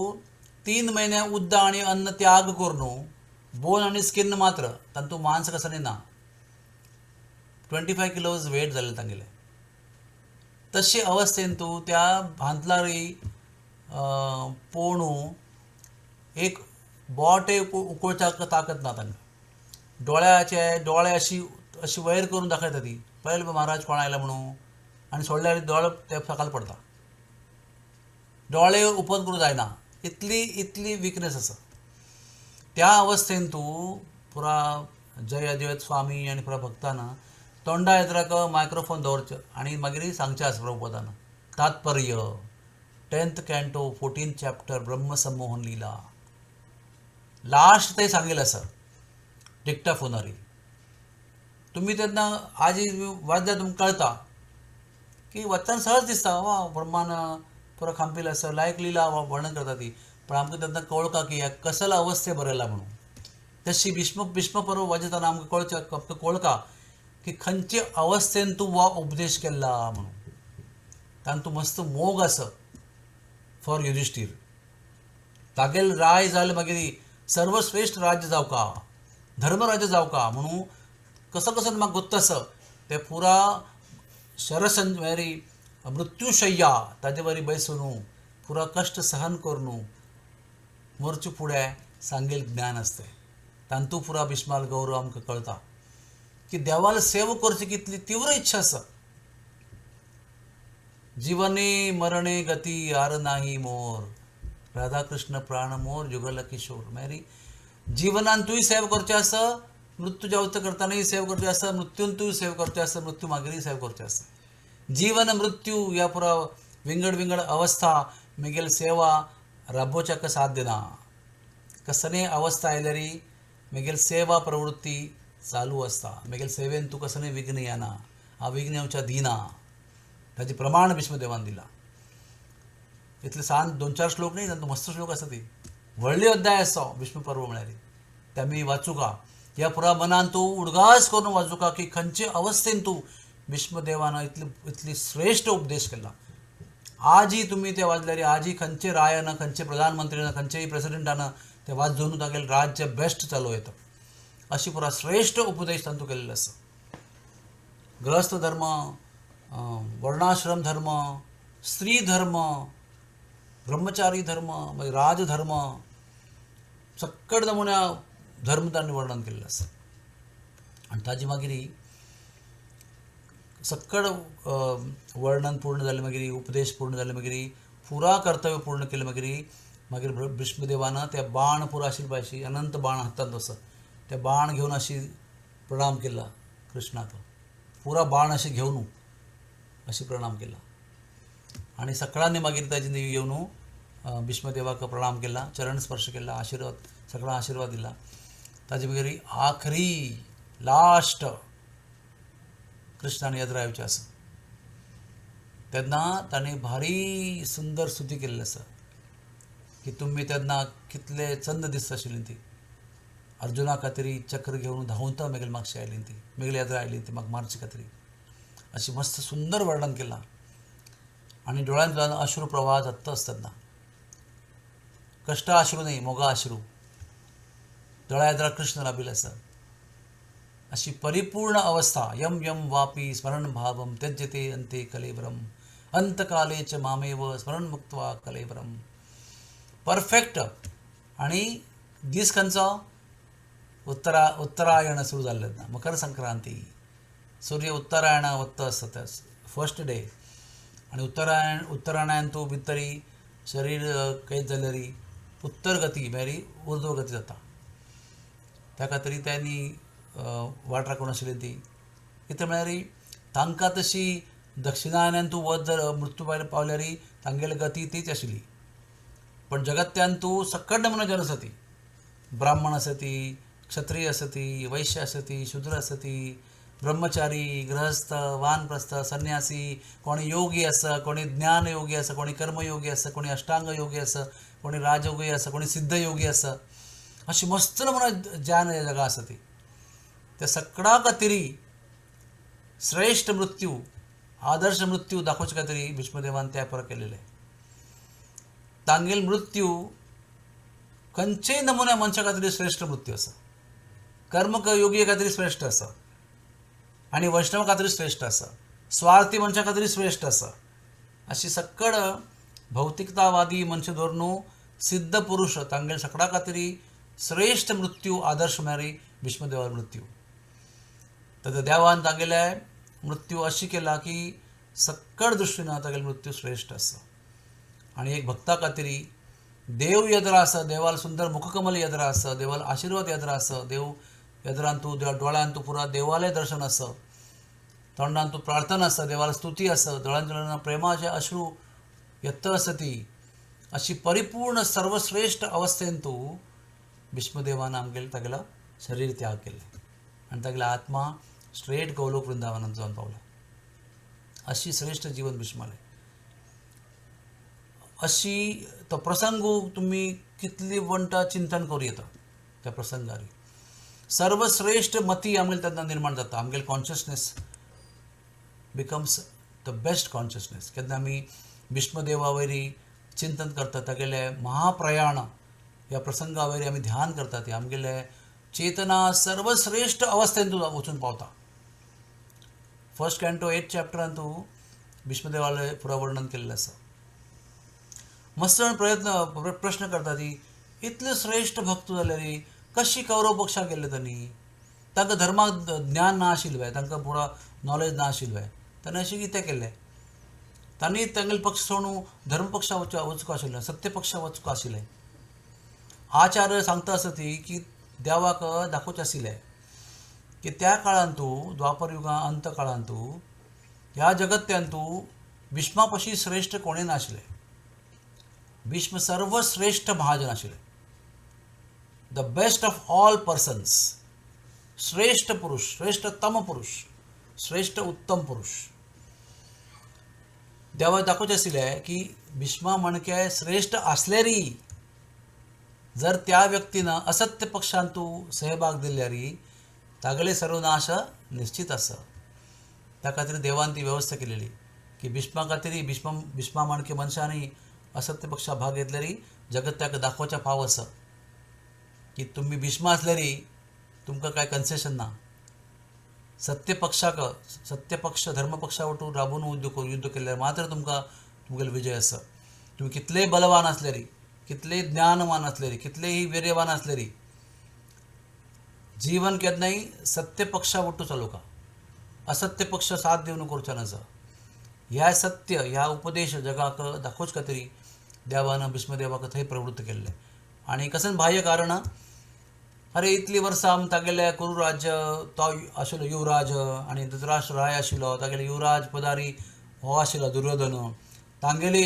3 म्हयने उद्दा आनी अन्न त्याग करून बोन आनी स्किन मात्र, तातूंत मांस कसलें ना. 25 किलोज वेट जालें तांगेलें. तशे अवस्थेन तूं त्या भांतलारी पोणू एक बोटे उकोळच्याक ताकद ना तांकां. दोळ्याचे दोळे अशी अशी वयर करून दाखयता ती, पळयलें महाराज कोण आयला म्हणून, आनी सोडल्यार दोळे ते सकाळ पडता, दोळे ओपन करूं जायना, इतली इतली विकनेस आसा. त्या अवस्थेन तूं पुरा जय अद्वैत स्वामी आनी पुरा भक्ताना तोंडा येत्राक मायक्रोफोन दवरचो आनी मागीर सांगचें आसा प्रभुपादान तात्पर्य 10th canto 14th chapter ब्रह्मसंमोहन लीला लास्ट ते सांगिल्लें आसा डिक्टाफोनारी. तुमी तेन्ना आजी वाचल्यार तुमकां कळटा की वाचतना सहज दिसता वा ब्रह्मान पुरा खांपील आसा, लायक लीला वर्णन करता ती, पण आमकां तेन्ना कळका की ह्या कसल्या अवस्थे बरयला म्हणून. तशी भीष्म पर्व वाचतना आमकां कळचें, आमकां कळका की खंयचे अवस्थेन तूं हो उपदेश केला म्हणून. तातूंत मस्त मोग आसा फॉर युधिष्ठीर. तागेल राय जालें मागीर सर्वश्रेष्ठ राज्य जावका, धर्मराज्य जावका म्हणून कसो कसो म्हाका गोत्त आसा ते पुरा शरसंज म्हळ्यार मृत्युशय्या ताजे वरी बैसून पुरा कश्ट सहन करून मरचे फुडें सांगेल ज्ञान आसता. तांतू पुरा भीष्माल गौरव आमकां कळटा की देवाला सेवा करची कितली तीव्र इच्छा आसा. जीवने मरणे गती आर नाही मोर, राधाकृष्ण प्राण मोर जुगल किशोर. म्हळ्यार जिवनान तूंय सेवा करचें आसा, मृत्यू जावचो करतनाय सेवा करचें आसा, मृत्यून तूंय सेवा करचें आसा, मृत्यू मागीरय सेवा करचें आसा. जीवन मृत्यू ह्या पुरा विंगड विंगड अवस्था मेगेल सेवा राबोवच्याक साथ दिना. कसलीय अवस्था आयल्यार मेगेल सेवा प्रवृत्ती चालू आसता. मेगेल सेवेन तूं कसलें विघ्न येना, हांव विघ्न येवच्या दिना. ताजें प्रमाण भीष्मदेवान दिलां. इतले सान 2-4 श्लोक न्ही, तातूंत मस्त श्लोक आसा ती, व्हडली अध्याय आसा भीष्म पर्व म्हळ्यार. ते आमी वाचुका, ह्या पुरा मनान तूं उडगास करून वाचुका की खंयचे अवस्थेन तूं भीष्मदेवान इतली इतली श्रेष्ठ उपदेश केला. आजही तुमी ते वाचल्यार आजही खंयचे रायान, खंयचे प्रधानमंत्रीन, खंयचेय प्रेसिडेंटान ते वाचून तागेलें राज्य बेस्ट चालू येता. अशी पुरा श्रेष्ठ उपदेश तांतूं केल्लो आसा. गृहस्थ धर्म, वर्णाश्रम धर्म, स्त्री धर्म, ब्रह्मचारी धर्म, मागीर राजधर्म, सक्कड नमुन्या धर्म तांणी वर्णन केल्लें आसा. आनी ताजे मागीर सक्कड वर्णन पूर्ण जालें, मागीर उपदेश पूर्ण जालें, मागीर पुरा कर्तव्य पूर्ण केलें, मागीर मागीर भीष्मदेवान त्या बाण पुरा आशिल्ले पळय अशी अनंत बाण हातांत आसा, ते बाण घेवन अशी प्रणाम केला कृष्णाक, पुरा बाण अशें घेवन अशें प्रणाम केला. आनी सगळ्यांनी मागीर ताजे येवन भीष्मदेवाक प्रणाम केला, चरण स्पर्श केला, आशिर्वाद सगळा आशिर्वाद दिला. ताजे मागीर आखरी लास्ट कृष्णान यात्रा येवचें आसा तेन्ना ताणें भारी सुंदर स्तुती केल्ली आसा की तुमी तेन्ना कितले चंद दिसता आशिल्ली ती, अर्जुना खातीर चक्र घेवन धांवता मेगेले मागशी आयली ती, मेगेली यात्रा आयली ती म्हाका मारचे खातीर, अशी मस्त सुंदर वर्णन केलां. आनी दोळ्यांतल्यान अश्रू प्रवाह जाता आसतना, कश्ट अश्रू न्ही, मोगा अश्रू, दोळ्या यात्रा कृष्ण लाभिल्लो आसा. अशी परिपूर्ण अवस्था, यम यम वापी स्मरण भावम त्यज्यते अंते कलेवरम अंतकाले च मामेव स्मरण मुक्त्वा कलेवरम. परफेक्ट. आनी दीस खंयचो? उत्तरायण सुरू जाल्लें ना, मकर संक्रांती, सूर्य उत्तरायणा वता आसता त्या फर्स्ट डे. आनी उत्तरायणान तूं भितरी शरीर कैद जाल्यार उत्तर गती म्हळ्यार उर्ध्व गती जाता. त्या खातीर त्यांनी वाट राखून आशिल्ली ती. कितें म्हळ्यार तांकां तशी दक्षिणायनान तूं वच जर मृत्यू पावल्यार तांगेली गती तीच आशिल्ली. पण जगत्यान तूं सकट नमुना जन आसती, ब्राह्मण आसती, क्षत्रिय आसती, वैश्य आसती, शूद्र आसती, ब्रह्मचारी, गृहस्थ, वानप्रस्थ, संन्यासी, कोणी योगी आसा, कोणी ज्ञान योगी आसा, कोणी कर्मयोगी आसा, कोणी अष्टांग योगी आसा, कोणी राजयोगी आसा, कोणी सिद्धयोगी आसा, अशी मस्त नमुना ज्ञान जगा आसा ती. त्या सगळ्या खातीर श्रेष्ठ मृत्यू, आदर्श मृत्यू दाखोवचे खातीर भीष्मदेवान त्या पुरो केलेलें. तांगेल मृत्यू खंयचेय नमुन्या मनशा खातीर श्रेष्ठ मृत्यू आसा. कर्म योगी खातीर श्रेष्ठ आसा आनी वैष्णवा खातीर श्रेष्ठ आसा, स्वार्थी मनशा खातीर श्रेष्ठ आसा. अशी सकड भौतिकतावादी मनशां धरून सिद्ध पुरुष तांगेल सगळ्या खातीर श्रेष्ठ मृत्यू आदर्श म्हळ्यार भीष्मदेवालो मृत्यू. तर देवान तागेले मृत्यू अशी केला की सकळ दृश्टीन तागेलो मृत्यू श्रेष्ठ आसा. आनी एक भक्ता खातीर देव येद्रा आसा, देवाल सुंदर मुखकमल येद्रा आसा, देवाल आशिर्वाद येद्रा आसा, देव येद्रान तूं दोळ्यान तूं पुरा देवालें दर्शन आसा, तोंडान तूं प्रार्थना आसा, देवाल स्तुती आसा, दोळ्यान प्रेमाचे अश्रू येत्त आसा ती अशी परिपूर्ण सर्वश्रेष्ठ अवस्थेन तूं भीष्मदेवान आमगेले तागेलो शरीर त्याग केलें आनी तागेलो आत्मा स्ट्रेट गोलोक वृंदावनांत जावन पावला. अशी श्रेष्ठ जीवन भीष्मालें. अशी तो प्रसंग तुमी कितली वंटा चिंतन करूं येता. त्या प्रसंगार सर्वश्रेष्ठ मती आमगेली तेन्ना निर्माण जाता. आमगेली consciousness becomes the best consciousness. केन्ना आमी भीष्मदेवा वयरी चिंतन करता, तागेले महाप्रयाण ह्या प्रसंगा वयरी आमी ध्यान करता, ती आमगेले चेतना सर्वश्रेष्ठ अवस्थेंत वचून पावता. फर्स्ट कॅन्टो 8 चॅप्टरान तूं भीष्मदेवालें पुरा वर्णन केल्लें आसा. मस्त जाण प्रयत्न प्रश्न करता ती इतले श्रेष्ठ भक्त जाल्यार कशी कौरव पक्षाक गेल्ले तांणी? तांकां धर्माक ज्ञान ना आशिल्लें, तांकां पुरा नॉलेज ना आशिल्लें, तांणी अशें कितें केल्लें? तांणी तांगेले पक्ष सोडून धर्म पक्षा वचूंक आशिल्लें, सत्य पक्षा वचूंक आशिल्लें. आचार्य सांगता आसा ती की देवाक दाखोवचें आशिल्लें की त्या काळांतू द्वापर युगा अंत काळांतू ह्या जगत्यांतू भीष्मा पशी श्रेष्ठ कोणें नाशिल्लें. भीष्म सर्वश्रेष्ठ महाजन आशिल्ले, the best of all persons, श्रेष्ठ पुरुष, श्रेष्ठतम पुरुष, श्रेष्ठ उत्तम पुरुष. देवा दाखोवचें आशिल्लें की भीष्मा म्हणके श्रेष्ठ आसलेरी जर त्या व्यक्तीन असत्य पक्षांतू सहभाग दिल्यारी तागेले सर्वनाश निश्चित आसा. त्या खातीर देवान ती वेवस्था केलेली की भीष्मा खातीर भीष्मा माणके मनशांनी असत्य पक्षा भाग घेतल्यारी जगत ताका दाखोवच्या फाव आसा की तुमी भीष्मा आसल्यारी तुमकां कांय कन्सेशन ना. सत्य पक्षाक सत्य पक्ष धर्म पक्षा वटून राबून युद्ध केल्यार मात्र तुमकां तुमगेलो विजय आसा. तुमी कितलेय बलवान आसल्यारी, कितलेय ज्ञानवान आसल्यारी, कितलेय वीर्यवान आसल्यारी जीवन केन्नाय सत्य पक्षा वटू चलोवका, असत्य पक्ष साथ दिवन करचो नासा. ह्या सत्य ह्या उपदेश जगाक दाखोवचे खातीर देवान भीष्मदेवाक थंय प्रवृत्त केल्लें. आनी कसन बाह्य कारण, अरे इतलीं वर्सां आमी तागेले कुरु राज्य तो आशिल्लो युवराज आनी धृतराष्ट्र राय आशिल्लो, तागेले युवराज पदारी हो आशिल्लो दुर्योधन, तांगेली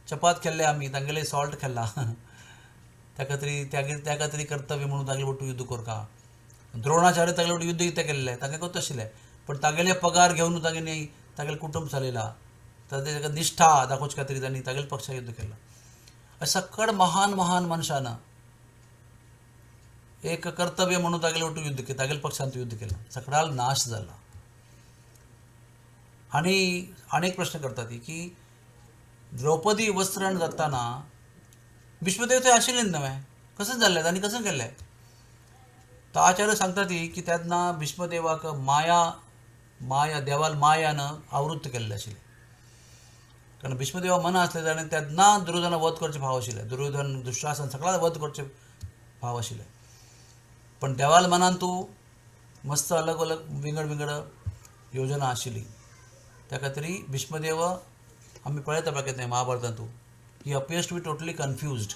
चपात केल्ले आमी, तांगेले सॉल्ट खेल्ला, त्या खातीर त्या खातीर कर्तव्य म्हणून तागेले वटू युद्ध करका. द्रोणाचार्य तागेले वटू युद्ध कितें केल्लें तांकां करता आशिल्लें, पण तागेले पगार घेवन तागेली तागेलें कुटुंब चलयला, ताका निश्ठा दाखोवचे खातीर तांणी तागेले पक्षाक युद्ध केलां. अशें सकड महान महान मनशान एक कर्तव्य म्हणून तागेले वटू युद्ध केलें, तागेले पक्षांत युद्ध केलां, सकडाल नाश जाला. आनी आनी एक प्रश्न करता ती की द्रौपदी वस्त्रण जाताना भीष्मदेव थंय आशिल्ले न्हय, कशें जाल्लें तांणी कशें केल्लें? तो आचार्य सांगता ती की तेन्ना भीष्मदेवाक माया माया देवाल मायान आवृत्त केल्लें आशिल्लें. कारण भीष्मदेवा मना आसलें जाल्यार तेन्ना दुर्योधना वध करचें भाव आशिल्लें, दुर्योधन दुश्शासन सगळ्याक वध करचें भाव आशिल्लें. पण देवाल मनान तूं मस्त अलग अलग विंगड विंगड योजना आशिल्ली. त्या खातीर भीष्मदेव आमी पळयता पळय केन्नाय महाभारतांतू he appears to be totally confused,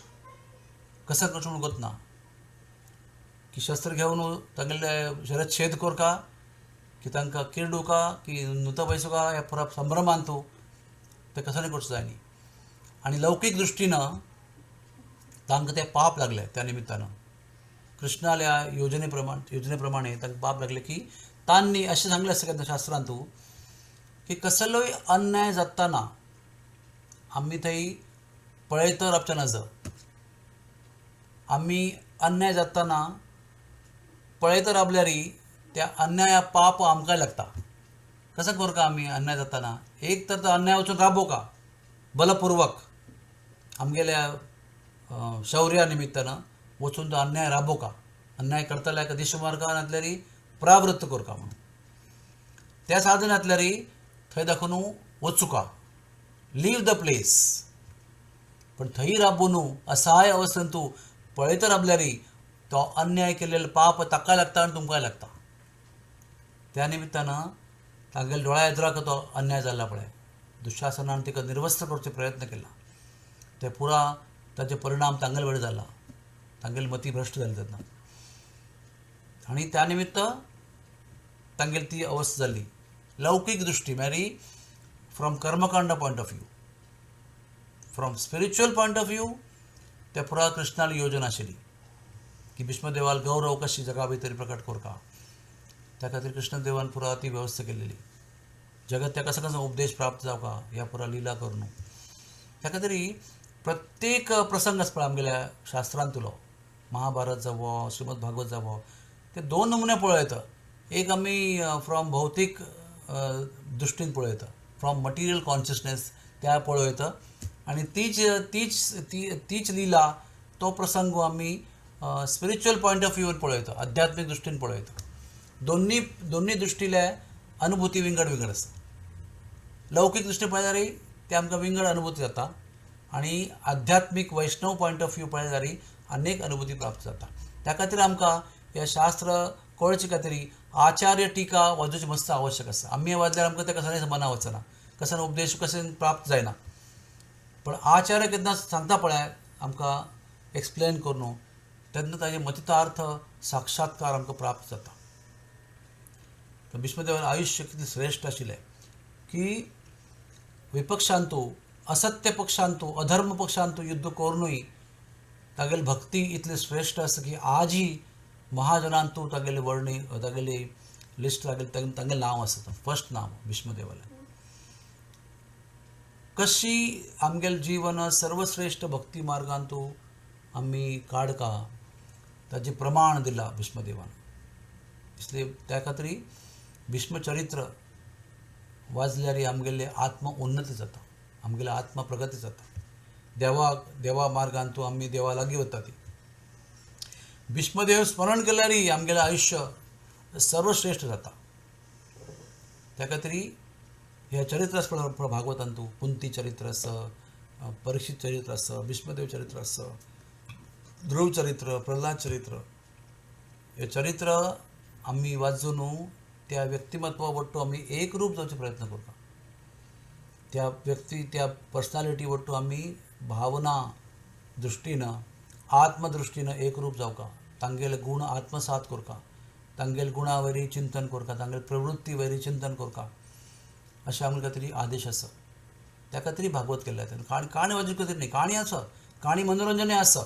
कसं करचें म्हणून ना की शस्त्र घेवन तागेले शरच्छेद करका की तांकां किरडुका की नुता बैसुका ह्या पुरा संभ्रमान तूं तें कसं करचें जाय न्ही. आनी लौकीक दृश्टीन तांकां तें पाप लागलें त्या निमित्तान कृष्णाल्या योजने प्रमाणे तांकां पाप लागलें की तांणी अशें सांगलें आसा केन्ना शास्त्रांत तूं की कसलोय अन्याय जाताना आमी थंय पळयत रावचें नजो. आमी अन्याय जाताना पळयत रावल्यार त्या अन्याया पाप आमकांय लागता. कसो करका आमी अन्याय जाताना? एक तर तो अन्याय वचून राबोवका बलपूर्वक आमगेल्या शौर्या निमित्तान वचून तो अन्याय राबोवका, अन्याय करतल्याक दिश मारका नासल्यार प्रावृत्त करका म्हणून त्या साधनांतल्यार थंय दाखोवन वचुका, लीव the place. पण थंय राबून असहाय अवस्थेन तूं पळयत राबल्यार तो अन्याय केलेलो पाप ताकाय लागता आनी तुमकांय लागता. त्या निमित्तान तागेल्या दोळ्या एदराक तो अन्याय जाला पळय, दुशासनान तिका निर्वस्त्र करचो प्रयत्न केला, ते पुरा ताचे परिणाम तांगेले वेळ जाला, तांगेली मती भ्रश्ट जाली तेन्ना आनी त्या निमित्त तांगेली ती अवस्था जाली. लौकीक दृश्टी म्हळ्यार from karmakanda point of view, from spiritual point of view त्या पुरा कृष्णाली योजना आशिल्ली की भीष्मदेवाल गौरव कशी जगा भितर प्रकट करका, त्या खातीर कृष्णदेवान पुरा ती व्यवस्था केलेली. जगात त्या कसो कसो उपदेश प्राप्त जावका ह्या पुरा लिला करून. त्या खातीर प्रत्येक प्रसंग आसता आमगेल्या शास्त्रांतलो, महाभारत जावो श्रीमद भागवत जावो, ते दोन नमुने पळयता. एक आमी फ्रॉम भौतीक दृश्टीन पळयता, फ्रॉम मटिरियल कॉन्शियसनेस त्या पळयता आनी तीच तीच ती तीच लिला तो प्रसंग आमी स्पिरिच्युअल पॉयंट ऑफ व्यूवर पळयता, आध्यात्मीक दृश्टीन पळयता. दोन्ही दोन्ही दृश्टीले अनुभूती विंगड विंगड आसा. लौकीक दृश्टी पळयल्यार ते आमकां विंगड अनुभूती जाता आनी आध्यात्मीक वैष्णव पॉयंट ऑफ व्यू पळयल्यार अनेक अनुभूती प्राप्त जाता. त्या खातीर आमकां हें शास्त्र कळचे खातीर आचार्य टिका वाचूची मस्त आवश्यक आसा. आमी वाचल्यार आमकां तें कसल्याय मना वचना, कसो उपदेश कशें प्राप्त जायना. पण आचार्य केन्ना सांगता पळय आमकां एक्सप्लेन करून तेन्ना ताजे मतितार्थ साक्षात्कार आमकां प्राप्त जाता. तर भीष्मदेवान आयुष्य कितलें श्रेश्ठ आशिल्लें की विपक्षांतू असत्य पक्षांतू अधर्म पक्षांतू युद्ध करुनूय तागेली भक्ती इतली श्रेश्ठ आसा की आजही महाजनांतू तागेली वर्णी तागेली लिस्ट तागेले तांगेलें नांव आसा, फर्स्ट नांव भीष्मदेवालें. कशी आमगेलें जीवन सर्वश्रेश्ठ भक्ती मार्गांतू आमी काडका ताजें प्रमाण दिलां भीष्मदेवान. इसलिए त्या खातीर भीष्मचरित्र वाचल्यार आमगेले आत्म उन्नती जाता, आमगेले आत्म प्रगती जाता. देवा देवा मार्गांतू आमी देवा लागीं वता. ती भीष्मदेव स्मरण केल्यार आमगेलें आयुष्य सर्वश्रेश्ठ जाता. त्या खातीर ह्या चरित्र आसा पळय भागवतांतू, कुंती चरित्र आसा, परीक्षित चरित्र आसा, भीष्मदेव चरित्र आसा, ध्रुव चरित्र, प्रल्हाद चरित्र, हे चरित्र आमी वाचून त्या व्यक्तिमत्वा वट्टू आमी एकरूप जावचो प्रयत्न करता. त्या व्यक्ती त्या पर्सनालिटी वट्टू आमी भावना दृश्टीन आत्मदृश्टीन एकरूप जावका, तांगेले गुण आत्मसात करका, तांगेले गुणा वयरी चिंतन करका, तांगेले प्रवृत्ती वयरी चिंतन करका, अशें आमकां तरी आदेश आसा. त्या खातीर भागवत केल्लें आसा. काणी काणी वाचूंक खातीर न्ही, काणी आसा, काणी मनोरंजनय आसा,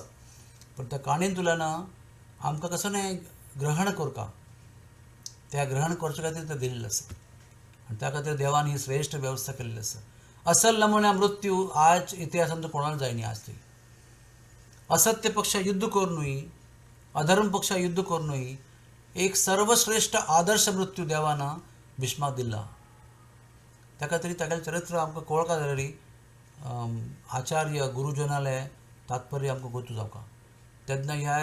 पण त्या काणयेन आमकां कसो न्हय ग्रहण करका, त्या ग्रहण करचे खातीर तें दिल्लें आसा. आनी त्या खातीर देवान ही श्रेश्ठ वेवस्था केल्ली आसा. असल नमुन्या मृत्यू आज इतिहासांत कोणाक जायनी आज तरी. असत्य पक्षा युद्ध करुनूय अधर्म पक्षा युद्ध करुनूय एक सर्वश्रेश्ठ आदर्श मृत्यू देवान भीष्माक दिल्ला. त्या खातीर तागेलें चरित्र आमकां कळका जाल्यार आचार्य गुरुजनालें तात्पर्य आमकां गोतू जावका, तेन्ना ह्या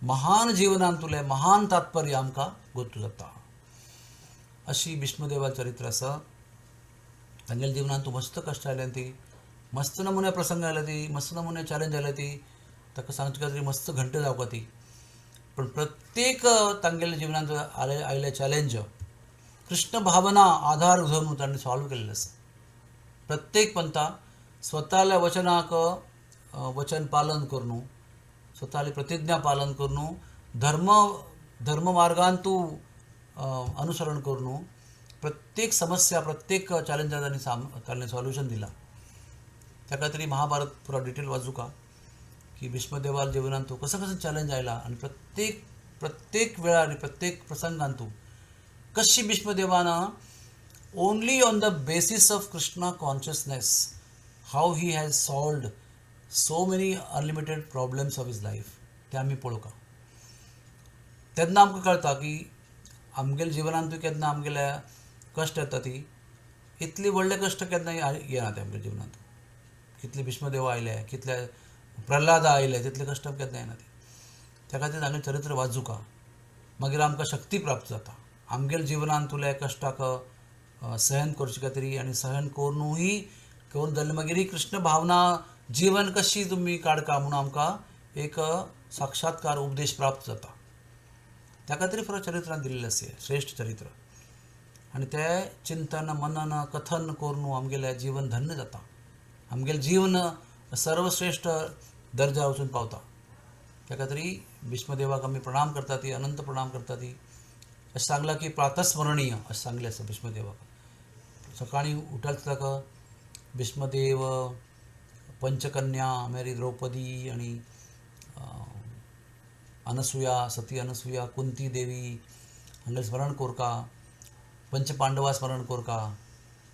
महान जिवनांतुलें महान तात्पर्य आमकां गोतू जाता. अशी भीष्मदेवा चरित्र आसा. तांगेल्या जिवनांत मस्त कश्ट आयले ती, मस्त नमुने प्रसंग आयले ती, मस्त नमुने चॅलेंज आयले ती, ताका सांगचे खातीर मस्त घंटे जावका ती. पण प्रत्येक तांगेल्या जिवनांत आयले चॅलेंज कृष्ण भावना आधार घेवन तांणी सॉल्व केल्लें आसा. प्रत्येक पंथा स्वताल्या वचनाक वचन पालन करून, स्वताली प्रतिज्ञा पालन करून, धर्म धर्म मार्गांतू अनुसरण करून प्रत्येक समस्या प्रत्येक चॅलेंजा तांणी ताणें सॉल्युशन दिलां. त्या खातीर महाभारत पुरा डिटेल वाचूका की भीष्मदेवाल जीवनांत तूं कसो कसो चॅलेंज आयला आनी प्रत्येक प्रत्येक वेळार आनी प्रत्येक प्रसंगान तूं कशी भीष्मदेवान only on the basis of Krishna consciousness how he has solved so many unlimited problems of his life ते आमी पळोवका. तेन्ना आमकां कळटा की आमगेल्या जिवनांतूय केन्ना आमगेल्या कश्ट येता ती इतले व्हडले कश्ट केन्ना येना ते आमच्या जिवनांत. कितले भीष्मदेव आयले, कितले प्रल्हाद आयले, तितले कश्ट केन्ना येना ते. त्या खातीर आमी चरित्र वाचुका, मागीर आमकां शक्ती प्राप्त जाता आमगेल्या जिवनांतुले कश्टाक सहन करचे खातीर. आनी सहन करुनूय करून जाल्यार मागीर कृष्ण भावना जीवन कशी तुमी काडका म्हणून आमकां एक साक्षात्कार उपदेश प्राप्त जाता. त्या खातीर फकत चरित्रान दिल्लें आसा श्रेश्ठ चरित्र. आनी ते चिंतन मनन कथन करून आमगेलें जीवन धन्य जाता, आमगेलें जीवन सर्वश्रेश्ठ दर्जा वचून पावता. त्या खातीर भीष्मदेवाक आमी प्रणाम करता ती, अनंत प्रणाम करता ती. अशें सांगलां की प्रातस्मरणीय अशें सांगलें आसा भीष्मदेवाक. सकाळीं उठल ताका भीष्मदेव, पंचकन्या मागीर द्रौपदी आनी अनसुया, सती अनसुया, कुंती देवी हांगा स्मरण कोरका, पंचपांडवा स्मरण कोरका,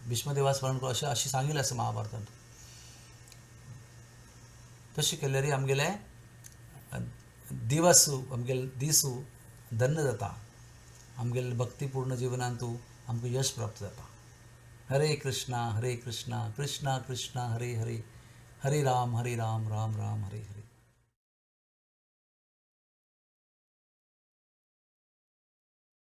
भीष्मदेवा स्मरण कोर, अशें अशें सांगिल्लें आसा महाभारतांत. तशें केल्यार आमगेले दिवस आमगेले दीस धन्य जाता, आमगेले भक्तिपूर्ण जिवनांतू आमकां यश प्राप्त जाता. हरे कृष्णा कृष्णा कृष्णा हरे हरे, हरे राम राम राम हरे हरे.